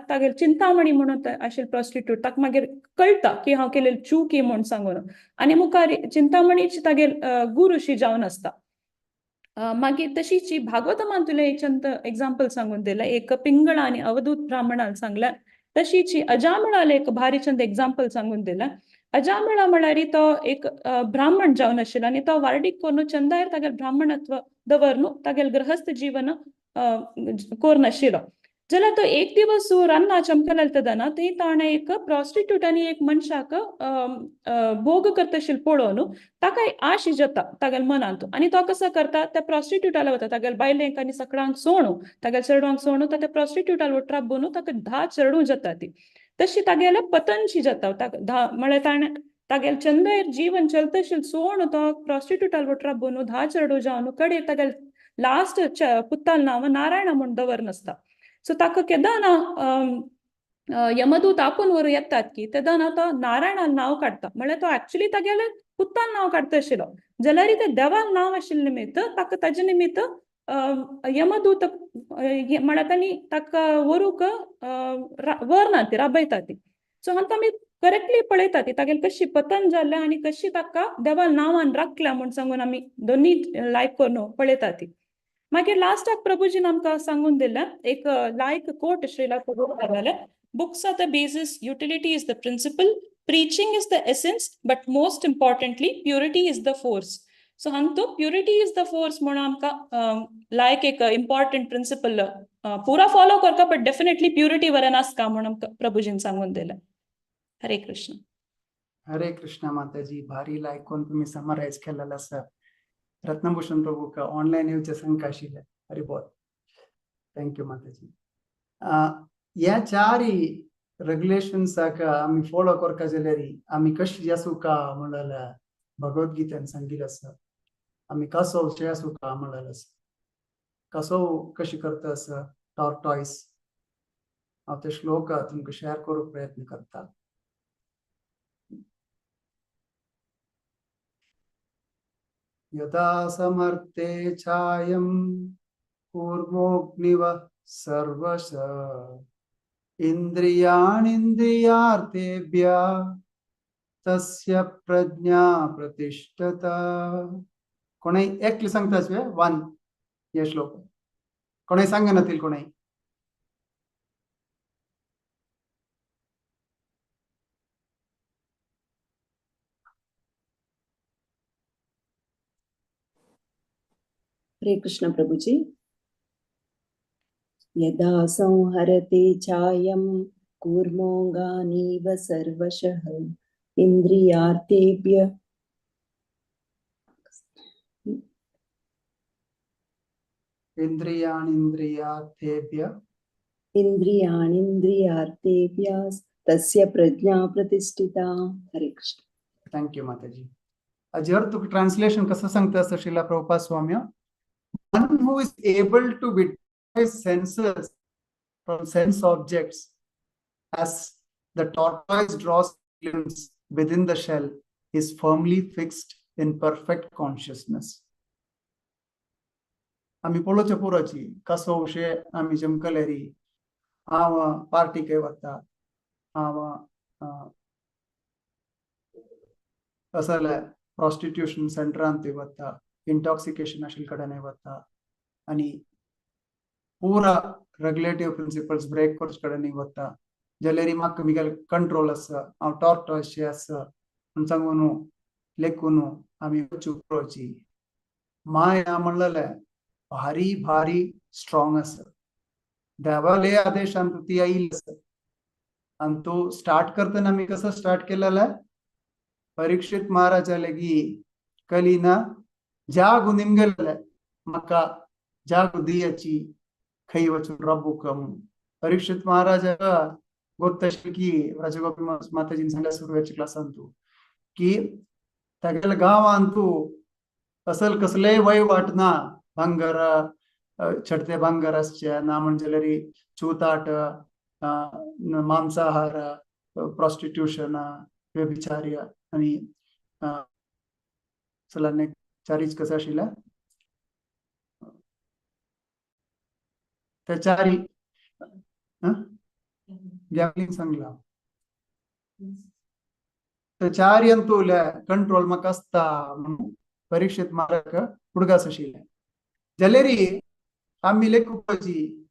तागेल चिंतामणी म्हणून आशिल्लें प्रॉस्टिट्यूट, ताका मागीर कळटा की हांव केलेली चूक म्हूण सांगून आनी मुखार चिंतामणीची तागेल गुरुशी जावन आसता. मागीर तशीच भागवतमांतुलें एक चंद एग्जाम्पल सांगून दिलें. एक पिंगळा आनी अवधूत ब्राह्मणान सांगलें. तशीच अजामिळालें एक भारी चंद एग्जाम्पल सांगून दिलें. अजामिळा म्हळ्यार तो एक ब्राह्मण जावन आशिल्लो आनी तो वार्डीक करून चंदायर तागेल ब्राह्मणत्व दवरनु तागेल गृहस्थ जीवन कोर नाशिल्लो. जाल्यार तो एक दिवस रान्ना चमकलतना थंय ताणें एक प्रॉस्टिट्यूट आनी एक मनशाक भोग करता पळोवन ताका आश जाता तागेल्या मनांत आनी तो कसो करता त्या प्रॉस्टिट्यूटाला वता तागेल्या बायलेंक आनी सगळ्यांक सोणू तागेल्या चेडवांक सोणू त्या प्रॉस्टिट्यूटाला वट्राप बनू ताका 10 चेडूं जाता ती तशी तागेल्या पतनशी जाता ताका म्हळ्यार ताणें तागेले चंदर जीवन चलतशील सोण तो प्रॉस्टिट्यूटाल वट्राप बनू 10 चेडूं जावन कडे तागेले लास्ट पुत्ताल नांव नारायणा म्हूण दवर नासता. सो ताका केदाना यमदूत आपूण व्हरूं येतात की तेदाना तो नारायणान नांव काडटा म्हळ्यार तो एक्चुली तागेले पुत्तान नांव काडटा आशिल्लो जाल्यार ते देवान नांव आशिल्ले निमित्त ताका ताजे निमित्त यमदूत म्हळ्यार तांणी ताका व्हरूंक व्हरना ती राबयता ती. सो हांगा आमी करेक्टली पळयता ती तागेले कशी पतन जालें आनी कशी ताका देवान नांवान राखल्या म्हूण सांगून आमी दोनी लायक करून पळयता ती. मागीर लास्टाक प्रभुजीन आमकां सांगून दिलें एक लायक कोट Srila प्रभुपादाले, books are the basis, utility is the principle, preaching is the essence, but most importantly purity is the force. So हांगा प्युरिटी is the force म्हणून आमकां लायक एक इम्पॉर्टंट प्रिंसिपल पुरा फॉलो करता बट डेफिनेटली प्युरिटी बरें नासता म्हणून आमकां प्रभुजीन सांगून दिलें. हरे कृष्ण. हरे कृष्ण माताजी, भारी लायक तुम्ही समरायज केलेलं आसा. रत्नभूषण प्रभू का ऑनलाईन येवचे संक आशिल्ले. हरी बोल. Thank you माताजी. ह्या चारी रेग्युलेशन्साक आमी फॉलो करपा जाल्यार आमी कशी आसूं का म्हणल्यार भगवद्गीतेन सांगिल्लें आसा. आमी कसो आसूं का म्हणलें आसा, कसो कशी करता आसा टॉर्टॉयस. हांव ते श्लोक तुमकां शेअर करूंक प्रयत्न करता. यदा समर्थे छायं कूर्मोऽग्निव सर्वश इंद्रियाणिन्द्रियार्थेभ्य तस्य प्रज्ञा प्रतिष्ठता. कोणें एकले सांगता वन हे श्लोक कोणें सांगना तील कोणें? हरे कृष्ण प्रभुजी. यदा संहरते छायं कूर्मोऽङ्गानीव सर्वशः इंद्रियार्थेभ्य इंद्रियाणिन्द्रियार्थेभ्य इंद्रियाणिन्द्रियार्थेभ्य तस्य प्रज्ञा प्रतिष्ठिता. हरे कृष्ण. Thank you माताजी. जर तुका ट्रान्सलेशन कसं सांगता असं श्रीला प्रभुपाद स्वामी, one who is able to withdraw his senses from sense objects as the tortoise draws limbs within the shell is firmly fixed in perfect consciousness. आमी पळोवचे पुरोची कसो अशें आमी जमकलेरी हांव पार्टीक वता, हांव असले प्रॉस्टिट्यूशन सेंटरांत वता, इंटॉक्सिकेशन आशिल्ले कडेन वता आनी पुरा रेगुलेटिव्ह प्रिंसिपल्स ब्रेक करचे कडेन वता जाल्यार म्हाका मिगेले कंट्रोल आसा, हांव टॉर्टॉयस आसा म्हूण सांगून लेखून आमी वचूंक पळोवची. माया म्हणलेलें भारी भारी स्ट्रॉंग आसा. देवाले आदेशान ती आयिल्ली आसा आनी तो स्टार्ट करतना आमी कसो स्टार्ट केलेलें, परीक्षित महाराजा लेगी कलिना जागू निमगेले म्हाका जागू दियाची खंय वचून राबूंक म्हणून. परीक्षित महाराजा गोत्त की राजगोपी माताजीन सांगल्या सुरवेच्या क्लासान तूं की तागेल्या गांवान तूं असल कसलेय वहिवाट ना, भांगर छडते भांगर आसचे ना म्हणजे जाल्यार चूताट, मांसाहार, प्रॉस्टिट्यूशन, व्यभिचार्य आनी चला चारीच कसं आशिल्लें त्या चारी गॅम्बलिंग सांगला त्या चारी अंतू कंट्रोल म्हाका आसता म्हणून परीक्षित महाराज उडगास आशिल्लें. जाल्यार आमी लेखुपाची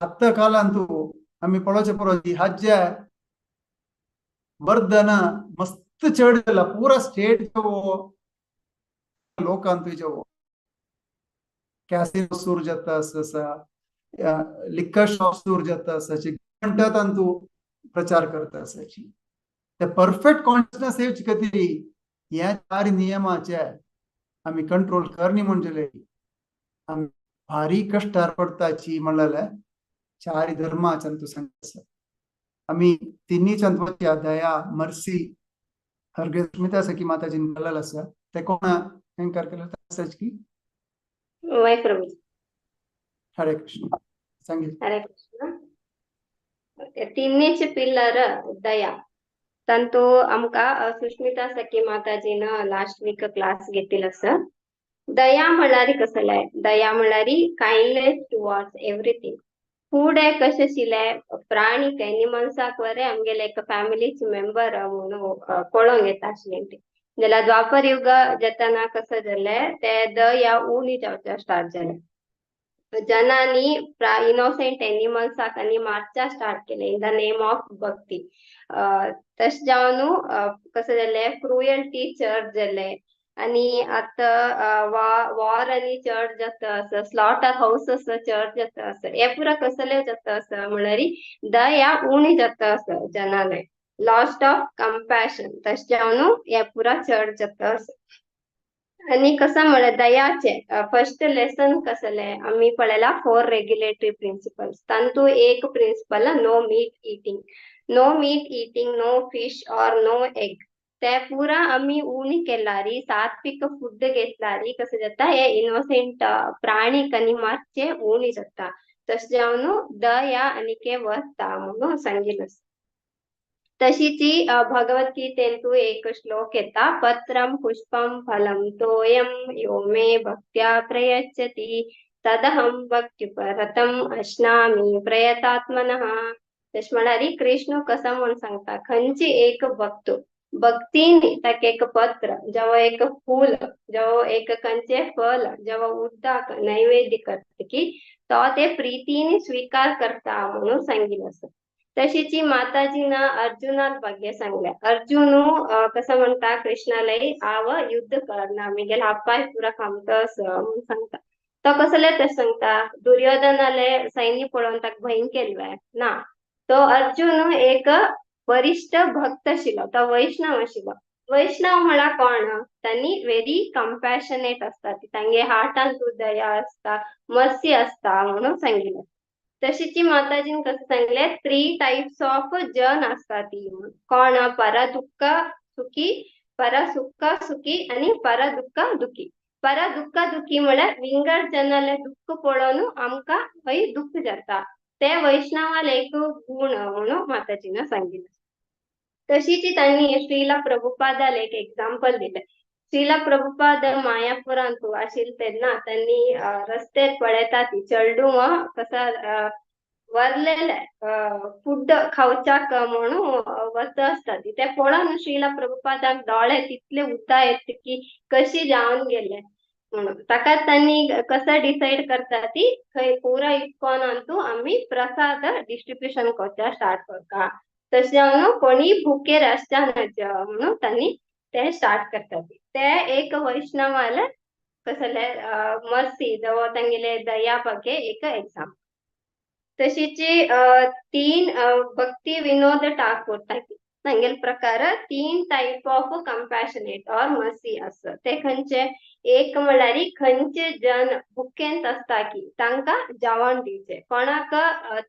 आत्तां कालांत आमी पळोवचे पळोवची हाज्या वर्धन मस्त चड जाला पुरा स्टेट लोकांत जेवो कॅसिनो सुरू जाता आसा, लिक्कर शॉप सुरू जाता आसाची, म्हणटा तांतू प्रचार करता आसाची. ते परफेक्ट कॉन्शियसनेस येवचे खातीर ह्या चार नियमाचे आमी कंट्रोल करनी म्हणजे आमी भारी कश्टार पडताची म्हणलें चार धर्माच्यान तूं सांगता. आमी तिन्ही चंतवाची दया, मर्सी, हरगे स्मिता सखी माताजीन केलेलं आसा, ते कोणा एंकर केलं आसाच की? वय प्रभुजी. हरे कृष्ण, सांगितलं. हरे कृष्ण. तिन्हीचे पिल्लर दया तांतू आमकां सुष्मिता सखी माताजीन लास्ट वीक क्लास घेतिल्लो आसा. दया म्हणल्यार कसलें? दया म्हणल्यार काइंडनेस टुवर्ड्स एवरीथिंग. फुडें कशें आशिल्लें, प्राणीक एनिमल्साक वरे आमगेले एक फॅमिलीचे मेंबर म्हणून पळोवंक येता आशिल्लें. ती जाल्यार द्वापर युग जाताना कसं जालें, ते दया उणी जावच्या स्टार्ट जालें. जनांनी इनोसेंट एनिमल्साक आनी मारच्या स्टार्ट केलें इन the name of भक्ती. तशें जावन कसं जालें, क्रुयल्टी चड जालें आनी आतां वॉर आनी चड जाता आसा, स्लॉटर हावसेस चड जाता आसा. हे पुरा कसले जाता आसा म्हणल्यार दया उणी जाता आसा जनाले, लॉस्ट ऑफ कंपॅशन. तशें जावन हे पुरा चड जाता आसा. आनी कसं म्हळ्यार दयाचे फर्स्ट लेसन कसले आमी पळयला, फोर रेग्युलेटरी प्रिंसिपल्स. तांतू एक principal no meat eating, no meat eating, no fish or no egg. ते पुरा आमी उणी केल्यारी, सात्विक फूड घेतल्यारी कसं जाता, हे इनोसेंट प्राणीक आनी मारचे उणी जाता. तशें जावन दया आनीके वता म्हणून सांगिल्लें. तशीची भगवद्गीतेंतु एक श्लोक येता, पत्रम पुष्पम फलम तोयम यो मे भक्त्या प्रयच्छति तदहं भक्त्युपरतम अश्नामि प्रयतात्मनः. तशें म्हळ्यार कृष्ण कसो म्हूण सांगता, खंयची एक भक्त भक्तीन ताका एक पत्र जावं एक फूल जावं एक खंयचें फल जावं उदक नैवेद्य करता की तो ते प्रितीन स्वीकार करता म्हणून सांगिल्लें आसा. तशीची माताजीन अर्जुनाक भाग्य सांगलें. अर्जुन कसं म्हणटा कृष्णालय, हांव युद्ध करना, मिगेल हापाय पुरा खामतो म्हणून सांगता. तो कसले तशें सांगता, दुर्योधनाले सैन्य पळोवन ताका भंय केल्ले ना. तो अर्जुन एक वरिष्ठ भक्त आशिल्लो, तो वैष्णव आशिल्लो. वैष्णव म्हळ्यार कोण? तांणी व्हेरी कंपॅशनेट आसता, तांगे हार्टान दया आसता, मर्सी आसता म्हणून सांगिल्लें. तशीची माताजीन कसं सांगलें, थ्री टायप्स ऑफ जन आसता ती कोण, पर दुःख सुखी, पर सुख सुखी आनी पर दुःख दुखी. पर दुःख दुखी म्हळ्यार विंगड जनाले दुःख पळोवन आमकां हय दुःख जाता, ते वैष्णवाले एक गुण म्हणून माताजीन सांगिल्लें. तशीची तांणी श्रीला प्रभुपादाले एक एक्झाम्पल दिलें. श्रीला प्रभुपाद मायापुरांतू आशिल्ले तेन्ना तांणी रस्त्यार पळयता ती चेडूं कसा वरलेले फूड खावच्याक म्हणून वता आसता ती, ते पळोवन श्रीला प्रभुपादाक दोळे तितले उता येत की कशी जावन गेले म्हणून. ताका तांणी कसं डिसायड करता ती थंय पुरा इस्कॉनांतू आमी प्रसाद डिस्ट्रिब्युशन करच्या स्टार्ट करता, तशें जावन कोणी भुकेर आसच्या न्हय म्हणून तांणी ते स्टार्ट करतात. ते एक वैष्णवाले कसले मर्सी जावं तांगेले दया बगे एक एक्झाम्पल. तशीची तीन भक्ती विनोद ठाकूर तांगेले प्रकार तीन type of compassionate or mercy आसा. ते खंयचे, एक म्हळ्यार खंयचे जन भुकेंत आसता की तांकां जेवण दिवचें, कोणाक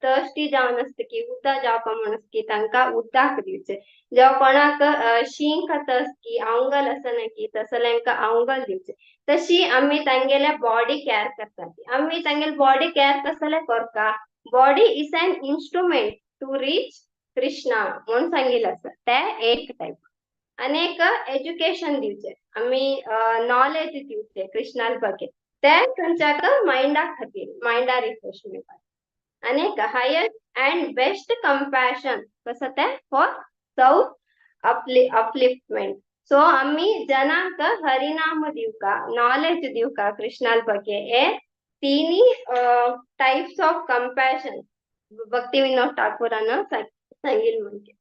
थर्स्टी जावन आसता की उदक जावपा म्हूण आसता की तांकां उदक दिवचें, जावं कोणाक शीं खाता आसता की आंगल आसना की तसल्यांकां आंगल दिवचें. तशी आमी तांगेल्या बॉडी केअर करतात. आमी तांगेले बॉडी केअर कसले करता, body is an instrument to reach Krishna म्हणून सांगिल्लें आसा. ते एक टायप. आनी एक एज्युकेशन दिवचें, आमी नॉलेज दिवचें कृष्णा ಬಗ್ಗೆ, ते खंयच्याक मायंडा खातीर, मायंडा रिफ्रेशमेंट. आनी एक हायस्ट अँड बेस्ट कंपॅशन कसं ते फॉर सेल्फ अपलिफ्टमेंट. सो आमी जनांक हरिनाम दिवका, नॉलेज दिवका कृष्णा ಬಗ್ಗೆ, हे तिन्ही टायप्स ऑफ कंपॅशन भक्ती विनोद ठाकूरान सांगिल्लें म्हणजे.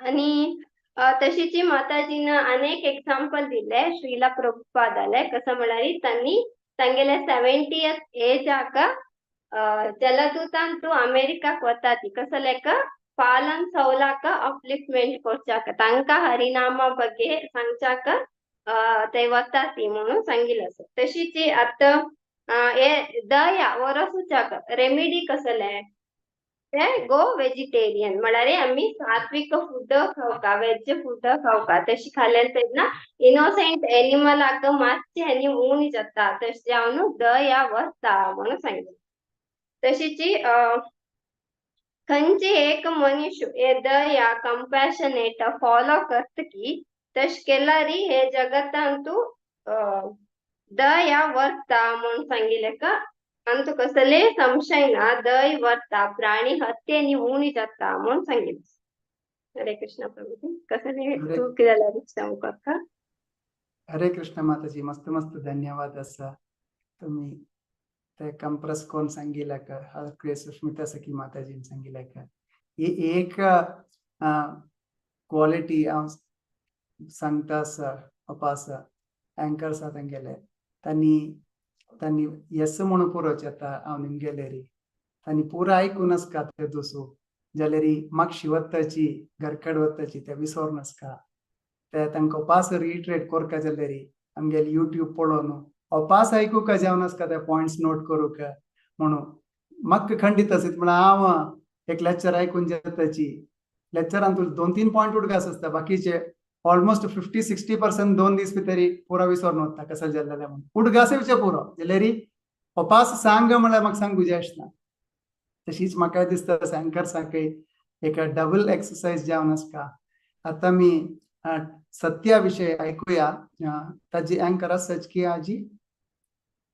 आनी तशीची माताजीन अनेक एक्झाम्पल दिले श्रीला प्रभुपादाले, कसं म्हळ्यार तांणी तांगेले 70th एजाक जलदूतांतु अमेरिकाक वता ती कसलेक फालन सौलाक अपलिफ्टमेंट करच्याक तांकां हरिनामा ಬಗ್ಗೆ सांगच्याक ते वता ती म्हणून सांगिल्लें आसा. तशीच आतां हे दया वरसूच्याक रेमिडी कसले ते गो वेजिटेरियन म्हळ्यार आमी सात्विक फूड खावका, वेज फूड खावका. तशी खाल्यार तेन्ना इनोसेंट एनिमलाक मातशें आनी उणी जाता, तशें जावन दया वता म्हणून सांगिल्लें. तशीच खंयची एक मनीस हे दया कंपॅशनेट फॉलो करता की तशें केल्यार हे जगतांतु दया वरता म्हणून सांगिल्लें का. अंतु कसले संशय ना, दय वरता, प्राणी हत्येनी उणी जाता म्हणून सांगिल्लें. हरे कृष्ण प्रभुजी, कसले तूं कितें जाल्यार सांगूंक का? हरे कृष्ण माताजी, मस्त मस्त धन्यवाद आसा तुम्ही ते कंप्रेस कोण सांगिल्लें का, हर सुष्मिता सखी माताजीन सांगिल्लें का. ही एक क्वॉलिटी हांव सांगता आसा, पप्पा आसा अँकर आसा तेंगेले, तांणी तांणी येस म्हणून पुरोच येता हांव निमगेलेरी तांणी पुरो आयकून आसका ते दुसो जाल्यार मागशी वताची घरकड वताची ते विसर नासका, ते तांकां पास रिइटरेट करका जाल्यार आमगेले युट्यूब पळोवन अपास आयकूंक जावन आसका ते पॉयंट्स नोट करूंक म्हणून म्हाका खंडीत आसत. म्हळ्यार हांव एक लेक्चर आयकून जाताची लेक्चरान तुका 2-3 पॉयंट उडगास आसता, बाकीचे ऑलमोस्ट 50-60% 2 दीस भितरी पुरो विसरून वता कसो जाल्लें म्हणून उडगास येवचें पुरो जाल्यार अपास सांग म्हळ्यार म्हाका सांगू जाय आसना. तशीच म्हाका दिसता अँकर सारके एक डबल एक्सरसाइज जावन आसका. आतां आमी सत्या विशय आयकुया, ताजी अँकर आसाच की आजी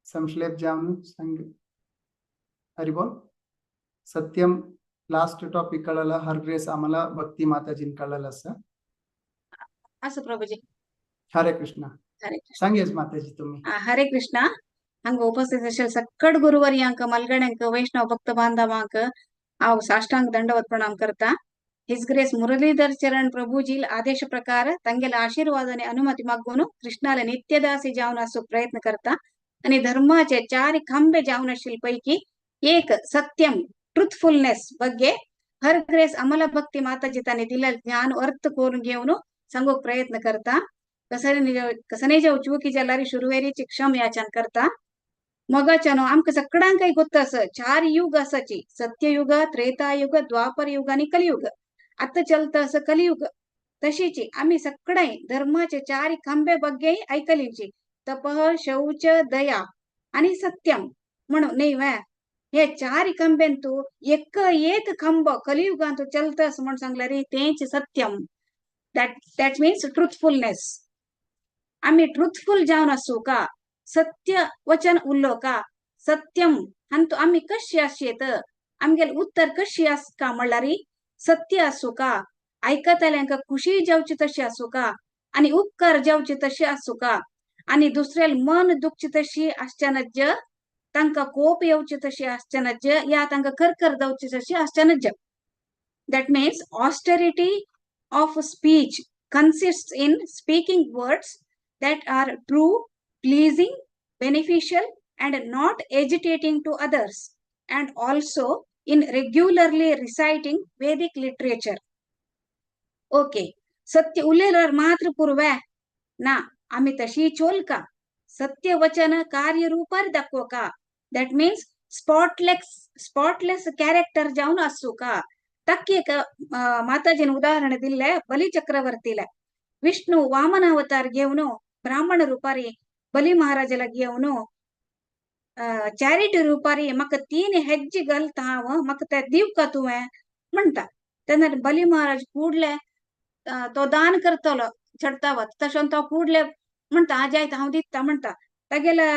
संक्षेप जावन सांग. हरी बोल. सत्यम लास्ट टॉपिक कळला, हर ग्रेस आम्हाला भक्ती माताजीन कळलं असं. असं प्रभुजी. हरे कृष्ण. हरे कृष्ण. सांगेच माताजी तुम्ही. हरे कृष्ण. हांगा उपस्थित अशे सकट गुरुवर्यांक, मलगण्यांक, वैष्णव भक्त बांधवांक हांव साष्टांग दंडवत प्रणाम करता. His grace Muralidhar चरण प्रभुजील आदेश प्रकार तांगेले आशीर्वाद आणि अनुमती मागून कृष्णाला नित्यदासी जावन आसूंक प्रयत्न करता आणि धर्माचे 4 खांबे जावन आशिल्ले पैकी एक सत्यम ट्रुथफुलनेस ಬಗ್ಗೆ हर ग्रेस अमला भक्ती माताजी तांणी दिलेले ज्ञान अर्थ करून घेवन सांगूंक प्रयत्न करता. कसने जाव चुकी जाल्यार शुरुवेरीची क्षम याचन करता. मगाच्यानो आमकां सगळ्यांकय गोत्त आसा 4 युग आसाची, सत्ययुग, त्रेतायुग, द्वापर युग आणि कलियुग. आतां चलता असं कलियुग. तशीची आमी सगळ्यांय धर्माचे 4 खांबे ಬಗ್ಗೆ आयकलीची, तपः, शौच, दया आणि सत्यम म्हणून न्ही वे. हे 4 खांब्यांतू एक एक खांबो कलियुगांतू चलता असं म्हण सांगल्यार तेंच सत्यम. That means truthfulness. आमी ट्रुथफुल जावन आसूं का, सत्य वचन उल्लो का, सत्यम हांतू आमी कशी आसयेत, आमगेले उत्तर कशी आसका म्हणल्यार सत्य आसूं का, आयकतल्यांक खुशी जावची तशी आसूं का, आनी उपकार जावचे तशी आसूं का, आनी दुसऱ्याल मन दुखचे तशी आसच्या नज्ज, तांकां कोप येवचे तशी आसच्या नज्ज, या तांकां करकर जावची तशी आसच्या नज्ज. That means austerity of speech consists in speaking words that are true, pleasing, beneficial, and not agitating to others, and also in regularly reciting Vedic literature. Okay, सत्य उलयल्यार मात्र पुरवे ना, आमी तशी चोलका, सत्य वचन कार्य रूपार दाखोवका. That means spotless character जावन आसूका. तक्की एक माताजीन उदाहरण दिल्ले बलि चक्रवर्तीला. विष्णु वामन अवतार घेवन ब्राह्मण रूपारी बलि महाराजाला घेवन चॅरिटी रूपारी म्हाका 3 हेज्जे घालता हांव, म्हाका ते दिवका तुवें म्हणटा. तेन्ना बलि महाराज कूडले तो दान करतलो छडतावत तशें तो कूडले म्हणटा हा जायत हांव दिता म्हणटा. तागेले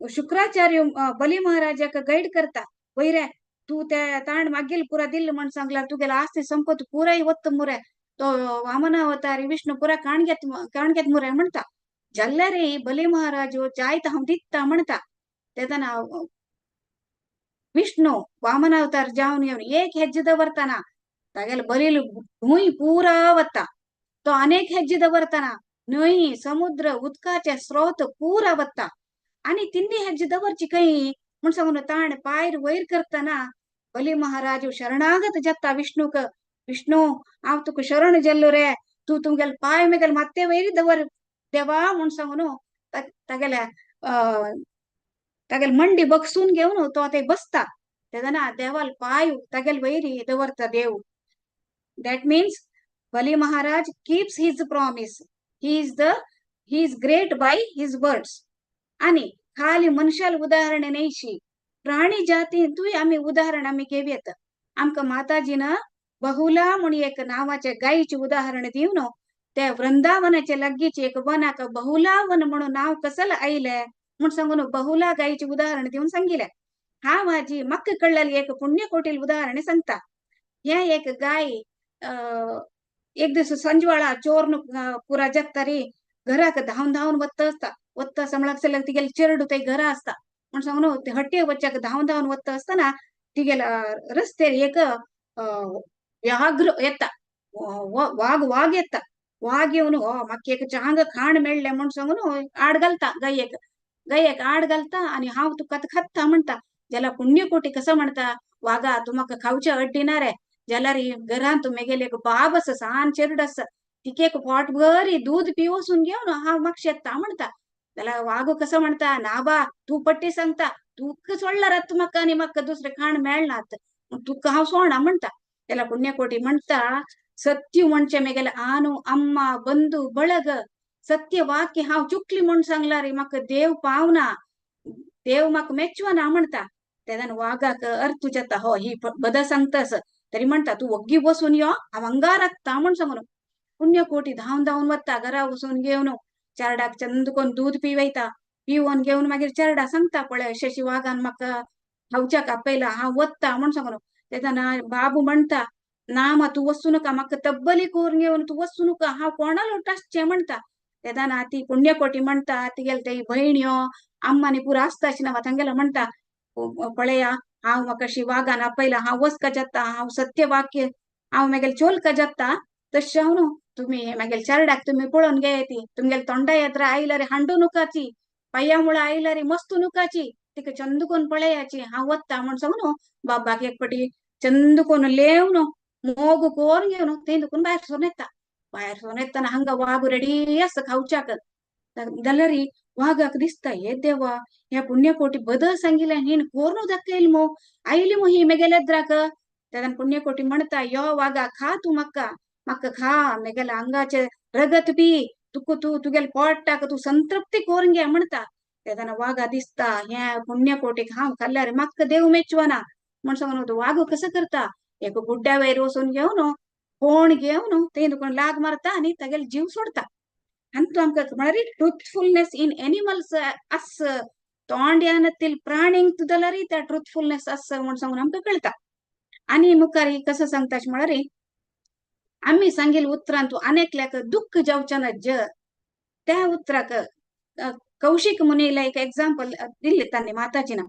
शुक्राचार्य बलि महाराजाक गायड करता, वयरे तूं ते ताण मागील पुरा दिल्ल म्हण सांगल्यार तुगेले आस्ती संपत पुराय वत्त मुरे, तो वामन अवतारी विष्णु पुरा काणगेत काणगेत मुरे म्हणटा. जाल्यार बलि महाराज जायत हांव दिता म्हणटा. तेन्ना विष्णु वामन अवतार जावन येवन एक हेज्जे दवरतना तागेले बलील भूंय पुरा वता, तो अनेक हेज्जे दवरतना न्हंय समुद्र उदकाचे स्रोत पुरा वता, आनी तिन्नी हेज्जे दवरची खंय म्हूण सांगून ताणें पायर वयर करतना बली महाराज शरणागत जाता विष्णुक. विष्णु हांव तुका शरण जेल्लो रे, तूं तुमगेले पांय मेगेले मात्ते वयर दवर देवा म्हूण सांगून तागेल्या तागेले मंडी बगसून घेवन तो ते बसता. तेन्ना देवाल पांय तागेले वयर दवरता देव. That means Bali Maharaj keeps his promise. He is great by his words. आणि खाली मनशाल उदाहरण न्हयशी, प्राणी जातींतूय आमी उदाहरण आमी घेवयेत. आमकां माताजीन बहुला म्हूण एक नांवाच्या गायचें उदाहरण दिवन त्या वृंदावनाच्या लागींचे एक वनाक बहुला वन म्हणून नांव कसल आयलें म्हूण सांगून बहुला गायचें उदाहरण दिवन सांगिलें. हांव हाजी म्हाका कळ्ळेलें एक पुण्यकोटील उदाहरण सांगता. हें एक गाय एक दीस संजवाळा चोरन पुरा जाता रे, घराक धांवन धांवन वत्त आसता. वत्त आसता म्हळ्यार तिगेले चेरडू थंय घरा आसता म्हूण सांगून ते हट्टे वच्चाक धांवन धांवन वत्त आसतना तिगेले रस्त्यार एक व्याघ्र येता, वाग वाग येता. वाग येवन हो म्हाका एक चांग खाण मेळ्ळें म्हूण सांगून आड घालता गायेक. गायेक आड घालता आनी हांव तुका आतां खाता म्हणटा. जाल्यार पुण्यकोटी कसो म्हणटा, वागा तूं म्हाका खावचें अड्डिना रे, जाल्यार घरांत मेगेले एक बाब आसा, सान चेरडू आसा, तिका एक पोट बरी दूद पिवसून घेवन हांव म्हाका शेता म्हणटा. जाल्यार वागो कसो म्हणटा, ना बा तूं पट्टी सांगता, तुका सोडल्यार आतां म्हाका आनी म्हाका दुसरें खाण मेळनात, तुका हांव सोडना म्हणटा. जाल्यार पुण्यकोटी म्हणटा, सत्य म्हणचे मेगेले आनु अम्मा बंधू बळग, सत्य वाक्य हांव चुकली म्हूण सांगला रे, म्हाका देव पावना, देव म्हाका मेचवना म्हणटा. तेन्ना वागाक अर्थ जाता, हो ही बद सांगता तरी म्हणटा तूं वग्गी बसून यो हांव हांगा राखता म्हूण सांगून. पुण्यकोटी धांवन धांवन वता, घरा वचून घेवन चेरडाक चंद कोन्न दूद पिवयता. पिवन घेवन मागीर चेरडा सांगता, पळय अशें अशें वागान म्हाका खावच्याक आपयला, हांव वता म्हूण सांगून. तेन्ना बाबू म्हणटा, ना मा तूं वचूं नाका, म्हाका तब्बली करून घेवन तूं वचूं नाका, हांव कोणालो टासचें म्हणटा. तेन्ना ती पुण्यकोटी म्हणटा, तिगेले ते भयण्यो अम्मानी पुरो आसता अशें ना तांगेलो म्हणटा, पळया हांव म्हाका अशी वागान आपयला, हांव वचका जाता, हांव सत्य वाक्य हांव मागीर चोलका जाता, तशें हांव न्हू तुमी मागीर चेरडाक तुमी पळोवन घेयात, ती तुमगेले तोंडा येत्रा आयल्यार हांडू नुकाची, पांया मुळा आयल्यार मस्तू नुकाची, तिका चंद कोन्न पळयाची, हांव वता म्हूण सांगून बाबाक एक पटी चंद कोन्न लेवन मोग कोरून घेवन थंय दुखून भायर सरून येता. भायर सरून येतना हांगा वाग रेडी आसा खावच्याक. जाल्यार वागाक दिसता, हे देवा ह्या पुण्यकोटी बदल सांगिल्लें हिण कोरून दाखयल मो, आयली मो ही मेगेल्या एद्राक. तेन्ना पुण्यकोटी म्हणटा, यो वागा खा तूं म्हाका, म्हाका खा, मेगेल्या आंगाचें रगत पी, तुका तूं तुगेले पोटाक तूं संतृप्ती करून घे म्हणटा. तेन्ना वागा दिसता ह्या पुण्यकोटीक हांव खाल्ल्यार म्हाका देव मेचवना म्हूण सांगून तो वाग कसो करता, एक गुड्ड्या वयर वचून घेवन कोण घेवन थंय तुका लाग मारता आनी तागेलो जीव सोडता. आनी तूं आमकां म्हळ्यार ट्रुथफुलनेस इन एनिमल्स आस, तोंड्यानतील प्राणींक जाल्यार त्या ट्रुथफुलनेस आस म्हूण सांगून आमकां कळटा. आनी मुखार कसो सांगता अशें म्हळ्यार आमी सांगिल्ल्या उतरान तूं अनेकल्याक दुख्ख जावचें ना ज त्या उतराक कौशिक मुनीला एक एग्जाम्पल दिल्ले तांणी माताजीना.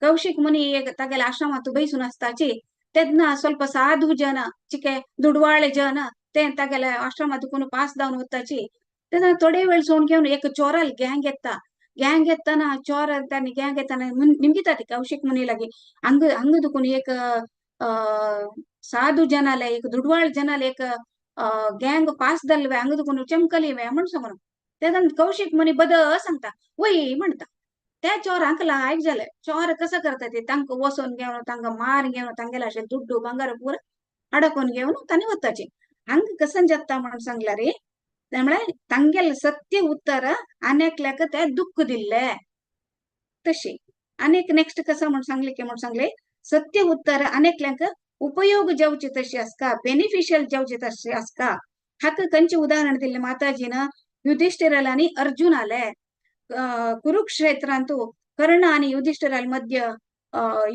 कौशिक मुनी एक तागेल्या आश्रमांत बैसून आसताची, तेन्ना ಸ್ವಲ್ಪ साधू जन चिके दुडवाळे जन ते तागेल्या आश्रमांत कोण पास जावन वताची. तेन्ना थोडे वेळ सोडून घेवन एक चोराल गँग येता. गँग येतना चोर तांणी गँग येतना निमगिता ती कौशिक मुनी लागी, हंग हंग दुखून एक साधू जनाले एक दुडवाळ जनाले एक गँग पास जाल्ले हंग दुखून चमकली म्हूण सांगून. तेन्ना कौशिक मुनी बद सांगता, वय म्हणटा. त्या चोरांक लायक जालें. चोर कसो करता ते तांकां वचोन घेवन तांकां मार घेवन तांगेले अशें दुड्डू भांगर पुरो अडकोवन घेवन तांणी वताचें. हांगा कसन जाता म्हणून सांगला रे, म्हळ्यार तांगेलें सत्य उत्तर अनेकल्याक ते दुख्ख दिल्ले तशें. आनीक नेक्स्ट कसो म्हूण सांगलें की म्हूण सांगलें, सत्य उत्तर अनेकल्यांक उपयोग जावचे तशें आसता, बेनिफिशियल जावचे तशें आसता. हाका खंयचें उदाहरण दिल्लें माताजीन, युधिष्ठिराले आनी अर्जुनाले. कुरुक्षेत्रांतु कर्ण आनी युधिष्ठिराले मध्य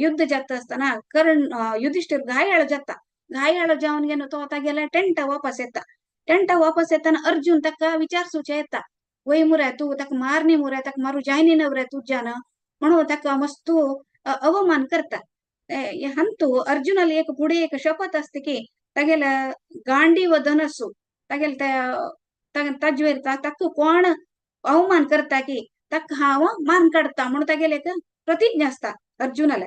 युद्ध जाता आसतना कर्ण युधिष्ठिर घायाळ जाता. घायाळ जावन घेवन तो तागेल्या टेंटा वापस येता. टेंटा वापस येतना अर्जुन ताका विचारसूचे येता, वय मुरे तूं ताका मारनी मुरे, ताका मारू जायनी नवरे तुज्यान म्हणून ताका मस्तू अवमान करता. हंतू अर्जुनाले एक फुडें एक शपथ आसता की तागेल्या गांडीव धनसू तागेले ताजेर ताका कोण अवमान करता की ताका हांव मान काडटा म्हणून तागेले एक प्रतिज्ञा आसता. अर्जुनाला.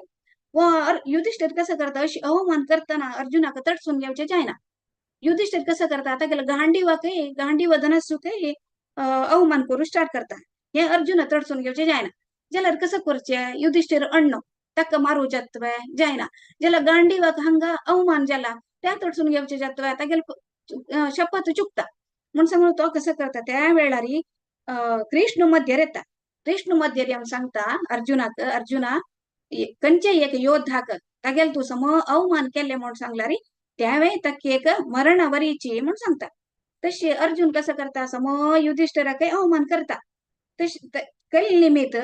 व युधिष्ठिर कसं करता, अशी अवमान करताना अर्जुनाक तडसून घेवचे जायना. युधिष्ठिर कसं करता, आता गेलं गांडीवाकय गांडीव धनस्सुकय अवमान करू स्टार्ट करता. हे अर्जुन तडसून घेवचे जायना. जाल्यार कसं करचे, युधिष्ठिर अण्णो ताका मारू जातवे जायना. जाल्यार गांडीवाक हांगा अवमान जाला त्या तडसून घेवचे जातवे, तागेले शपथ चुकता. म्हूण सांगलो तो कसं करता त्या वेळार कृष्ण मध्येर येता. कृष्ण मध्येर येवन सांगता अर्जुनाक, अर्जुना खंयचे एक योद्धाक तागेल तूं सम अवमान केल्ले म्हूण सांगल्यार त्यावेळी ताका एक मरणा वरीची म्हूण सांगता. तशी अर्जुन कसं करता, सम युधिष्ठिराकय अवमान करता. तशी कल निमित्त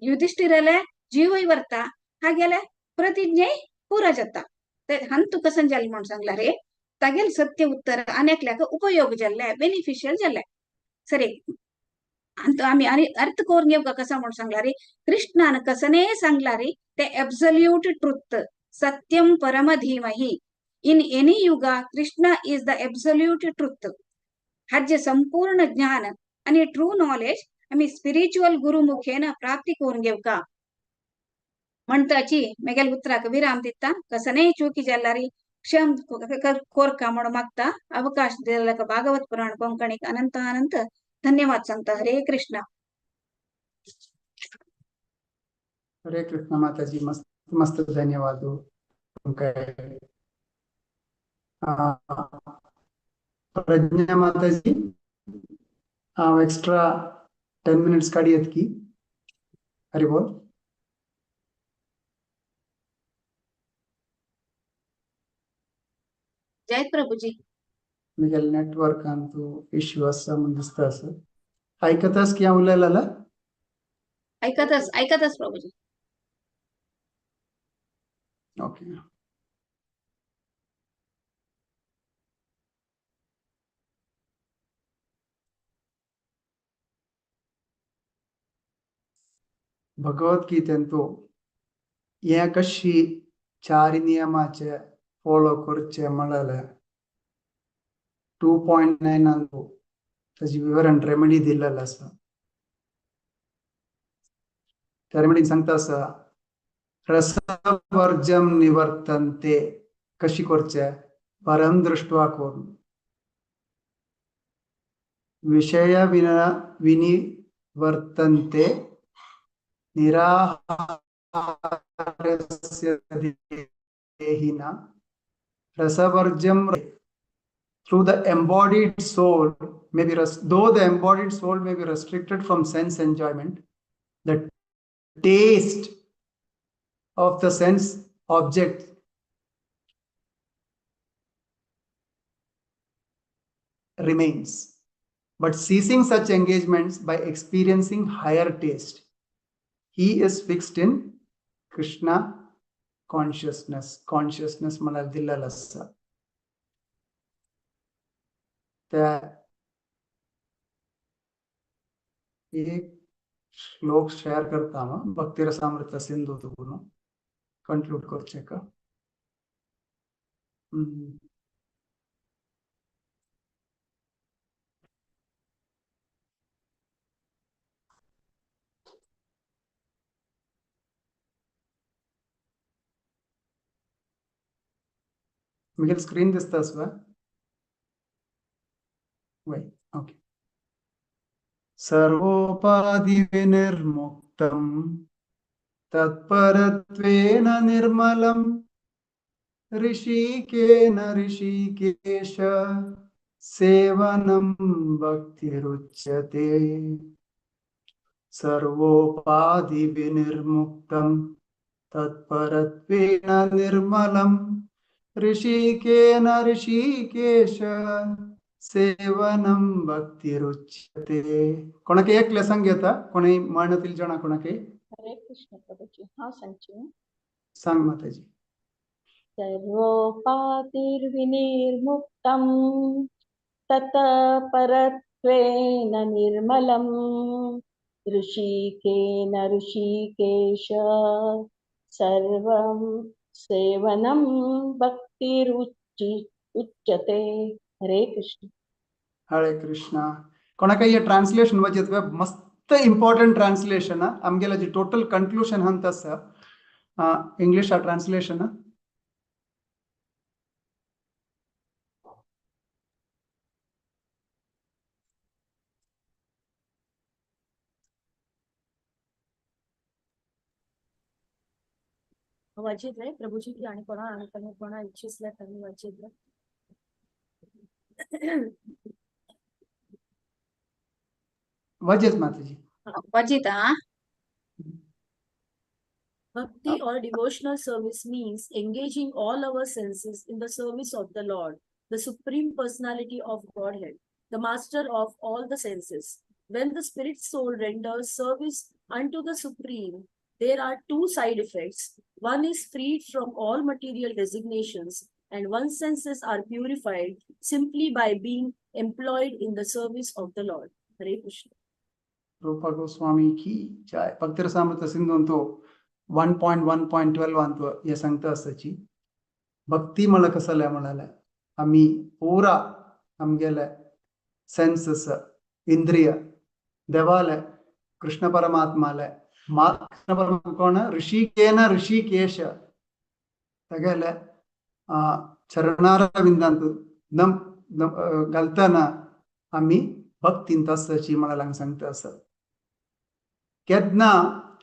युधिष्ठिराले जीवय व्हरता, हागेले प्रतिज्ञेय पुरा जाता. हांतू कसं जालें म्हूण सांगल्यार रे तागेल सत्य उत्तर आनी एकल्याक उपयोग जाल्ले, बेनिफिशियल जाल्ले. सरी आमी आनी अर्थ करून घेवका कसा म्हूण सांगला रे, कृष्णान कसने सांगला रे ते एब्सोल्यूट ट्रुथ, सत्यम परम धीमहि. In any yuga Krishna is the absolute truth. हाजे संपूर्ण ज्ञान आणि ट्रू नॉलेज आमी स्पिरिच्युअल गुरु मुखेन प्राप्ती करून घेवका म्हणताची मेगेल उतराक विराम दिता. कसने चुकी जाल्यार क्षम कोरका म्हणून मागता. अवकाश दिलेल्या भागवत पुराण कोंकणीक अनंत अनंत धन्यवाद सांगता. हरे कृष्णा. हरे कृष्ण माताजी, मस्त मस्त धन्यवाद. प्रज्ञा माताजी हांव एक्स्ट्रा 10 मिनिट्स काडयत की. हरी बोल. जय प्रभुजी. मिगेल नेटवर्कान तू इश्यू आसा म्हूण दिसता आसा. ऐकतास की हांव उलयलें? ऐकतस ऐकतस प्रभुजी. ओके. भगवद्गीतेंतु हे कशी चार नियमाचे फॉलो करचे म्हळ्यार 2.9 अंतु ताजी विवरण रेमेडी दिल्लें आसा. त्या रेमेडी सांगता आसा रसवर्जम निवर्तन्ते कशी करचे, परम दृष्ट्वा करून, विषय विनिवर्तन्ते निराहारस्य देहिना रसवर्जम through the embodied soul may be though the embodied soul may be restricted from sense enjoyment, the taste of the sense object remains, but ceasing such engagements by experiencing higher taste, he is fixed in Krishna consciousness. Consciousness म्हळ्यार दिल्लेलो आसा. त्या एक श्लोक share करता हांव, Bhaktirasamrita Sindhu तुगुनो conclude करचें का. Miguel screen दिसता आसवा? वय, ओके. सर्वोपाधि विनिर्मुक्तं तत्परत्वेन निर्मलं ऋषिकेन ऋषिकेश सेवनं भक्तिरुच्यते. सर्वोपाधि विनिर्मुक्तं तत्परत्वेन निर्मलं ऋषिकेन ऋषिकेश सेवनं भक्तिरुच्यते. कोणाक एक लेसन घेता, कोणी म्हणतील जण कोणाक? हरे कृष्ण प्रभुजी. हांव सांगची. सांग माताजी. सर्वोपाधिर्विनिर्मुक्तं ततः परत्वेन निर्मलं ऋषिकेन ऋषिकेश सर्वं सेवनं भक्तिरुच्यते. हरे कृष्ण. हरे कृष्ण. कोणाक हे ट्रान्सलेशन वचत मस्त इम्पॉर्टंट ट्रान्सलेशन. आमगेला जी टोटल कंक्लूशन हंत आसा. English translation. वाचितले प्रभूजी की आणि कोणा आणि कोणा इच्छिसले त्यांनी वाचितले. वाचित माताजी. वाचित हा. Bhakti or devotional service means engaging all our senses in the service of the Lord, the Supreme Personality of Godhead, the Master of all the senses. When the spirit soul renders service unto the Supreme, there are two side effects. One is freed from all material designations, and one's senses are purified simply by being employed in the service of the Lord. Hare Krishna. Rupa Goswami की जय. भक्तिरसामृत सिंधू 1.1.12 अंत हे सांगता आसाची भक्ती म्हळ्यार कसलें म्हळ्यार आमी पुरा आमगेले सेन्सस इंद्रिय देवाले कृष्ण परमात्माले कृष्ण परमात्मा कोण ऋषिकेन ऋषिकेश तगेले चरणारविंदांत नम घालतना आमी भक्तींत आसाची म्हळ्यार सांगता आसा. केन्ना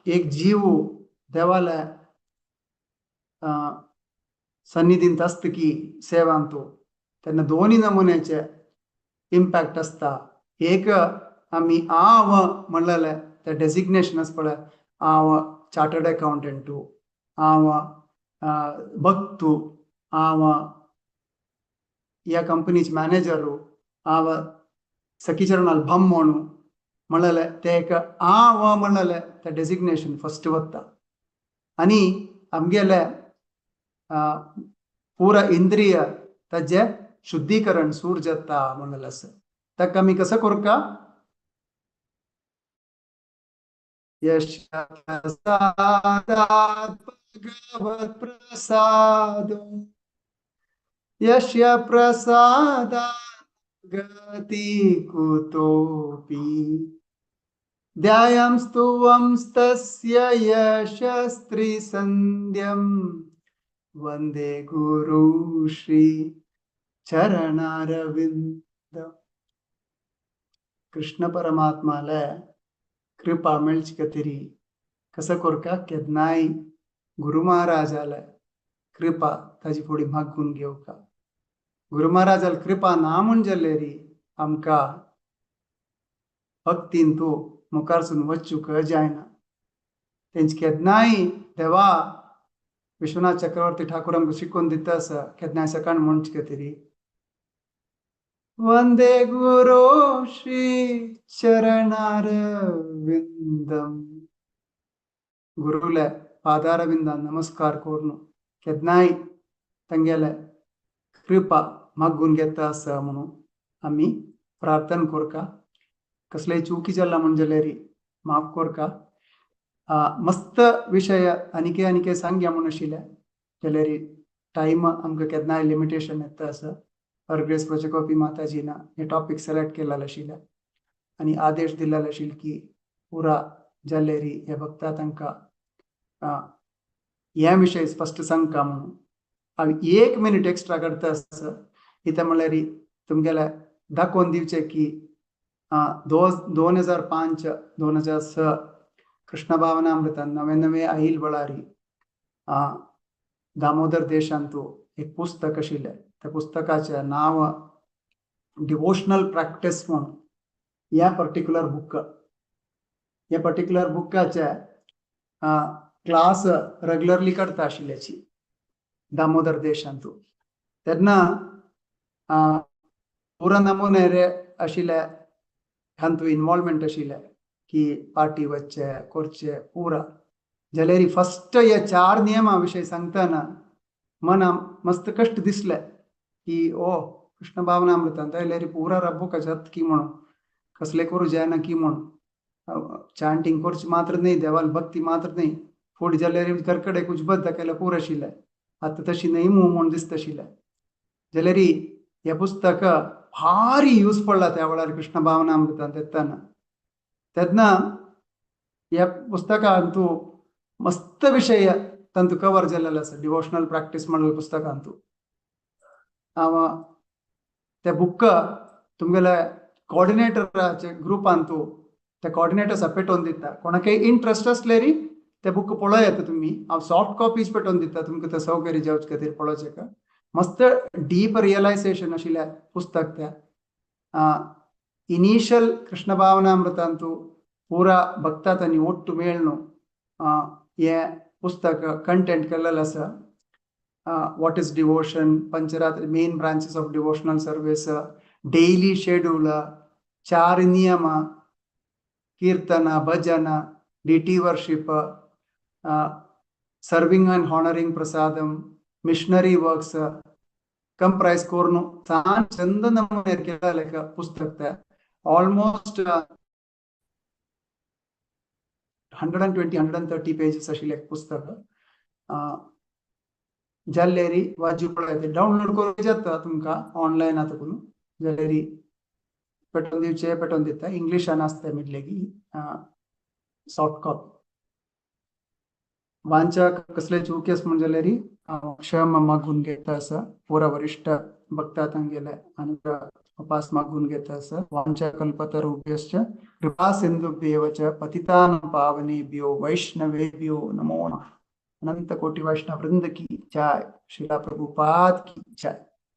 एक जीव देवाले सन्निधींत आसता की सेवांत तेन्ना दोनी नमुन्याचे इम्पॅक्ट आसता. एक आमी हांव म्हणलेले ते डेजिग्नेशन आसा पळय, हांव चार्टर्ड अकाउंटंटू, हांव भक्तू, हांव ह्या कंपनीचे मॅनेजरू, हांव सखीचरणाल भम म्हणू म्हणलेले ते एक हांव म्हणलेले ते डेजिग्नेशन फस्ट वता. आनी आमगेले पुरा इंद्रिय ताजें शुद्धीकरण सूर जाता म्हणलेलें आसा. ताका आमी कसो करका यश भगवत प्रसाद यस्य प्रसादात् गति कुतोपि ध्यायं स्तुवंस्तस्य यशस्त्रिसन्ध्यं वंदे गुरु श्री चरणारविंद. कृष्ण परमात्माले कृपा मेळची खातीर कसो करका केन्नाय गुरु महाराजाले कृपा ताजी फुडें मागून घेवका. गुरु महाराजाले कृपा ना म्हूण जाल्यार आमकां भक्तीन तूं मुखारसून वचूंक जायना. तेंचे केन्नाय देवा विश्वनाथ चक्रवर्ती ठाकूर आमकां शिकोवन दिता आसा केन्नाय सकाळ म्हणचे खातीर वंदे गुरो श्री चरणारविंदम. गुरुले पादारविंदान नमस्कार करून केन्नाय तांगेले कृपा मागून घेता आसा म्हणून आमी प्रार्थना करका. कसलेय चुकी जाला म्हण जाल्यार माफ करका. मस्त विशय आनीके आनीके सांगया म्हूण आशिल्ले जाल्यार टायम आमकां केन्नाय लिमिटेशन येता आसा. हर ग्रेस प्रजगोपी माताजीना हे टॉपीक सिलेक्ट केलेले आशिल्ले आनी आदेश दिलेले आशिल्ले की पुरा जाल्यार हे भक्ता तांकां हे विशय स्पश्ट सांगका म्हणून. हांव एक मिनीट एक्स्ट्रा काडटा आसा कितें म्हणल्यार तुमगेले दाखोवन दिवचें की 2005 2006 कृष्ण भावनामृतान नवे नवे आईल वेळार दामोदर देशांतू एक पुस्तक आशिल्लें. त्या पुस्तकाचें नांव डिवोशनल प्रॅक्टीस म्हूण. ह्या पर्टिक्युलर बूक ह्या पर्टिक्युलर बुकाचे क्लास रेगुलरली करता आशिल्ल्याची दामोदर देशांतू. तेन्ना पुरा नमुने आशिल्ले हातूंत इनवॉल्वमेंट आशिल्लें की पार्टी वचचे करचे पुरा. जाल्यार फस्ट हे चार नियमा विशय सांगतना मना मस्त कश्ट दिसले की ओ कृष्ण भावनामृतांत जाल्यार पुरा रब्बू जात की म्हणून कसले करूं जायना की म्हणून चांटिंग करची मात्र न्हय देवाल भक्ती मात्र न्हय फुडें जाल्यार घर कडेन उजबत दाखयल्यार पुरो आशिल्लें. आतां तशी न्हय मू म्हूण दिसता आशिल्लें. जाल्यार हें पुस्तक भारी यूज पडला त्या वेळार कृष्ण भावनामृतांत येतना. तेन्ना ह्या पुस्तकांत मस्त विशय ತಂತು ಕವರ್ जाल्लेलें आसा डिवोशनल प्रॅक्टीस म्हणलेले पुस्तकांतू. हांव ते बुक तुमगेले कॉर्डिनेटराचे ग्रुपांतू ते कॉर्डिनेटर पेटोवन दिता. कोणाकय इंट्रस्ट आसलेरी ते बुक पळोवं येता तुमी. हांव सॉफ्ट कॉपीज पेटोवन दिता तुमकां, ते सौकर्य जावचे खातीर पळोवचें. मस्त डीप रियलायझेशन आशिल्लें पुस्तक तें. इनिशियल कृष्ण भावनामृतांतू पुरा भक्ता तांणी ಒಟ್ಟು ಮೇಳ್ನು हें पुस्तक कंटेंट केल्लेलें आसा. What is devotion, Pancharatra, main branches of devotional service, daily schedule, चार नियम, कीರ್ತನ, ಭಜನ, deity worship, serving and honouring prasadam, missionary works comprise कोर्नु सान चंद नमुने केलेलें पुस्तक तें. Almost 120, 130 pages आशिल्लें पुस्तक. जाल्लेरी वाजू पळय, डाउनलोड करूं जाता तुमकां ऑनलायन आतां करून. जाल्यारी पेटोवन दिवचे, पेटोवन दिता. इंग्लिशान आसता मिडलेगी सॉफ्ट कॉपी. वांचाक कसले चूक आस म्हण जाल्यारी क्षमा मागून घेता आसा. पुरा वरिष्ठ भक्ता तांगेले आनी उपास मागून घेता आसा. वांछा कल्पतरुभ्यश्च कृपा सिंधुभ्येव च पतितानां पावनेभ्यो वैष्णवेभ्यो नमो नमः. अनंत कोटि वैष्णव वृंद की जय. श्रीला प्रभुपाद की जय.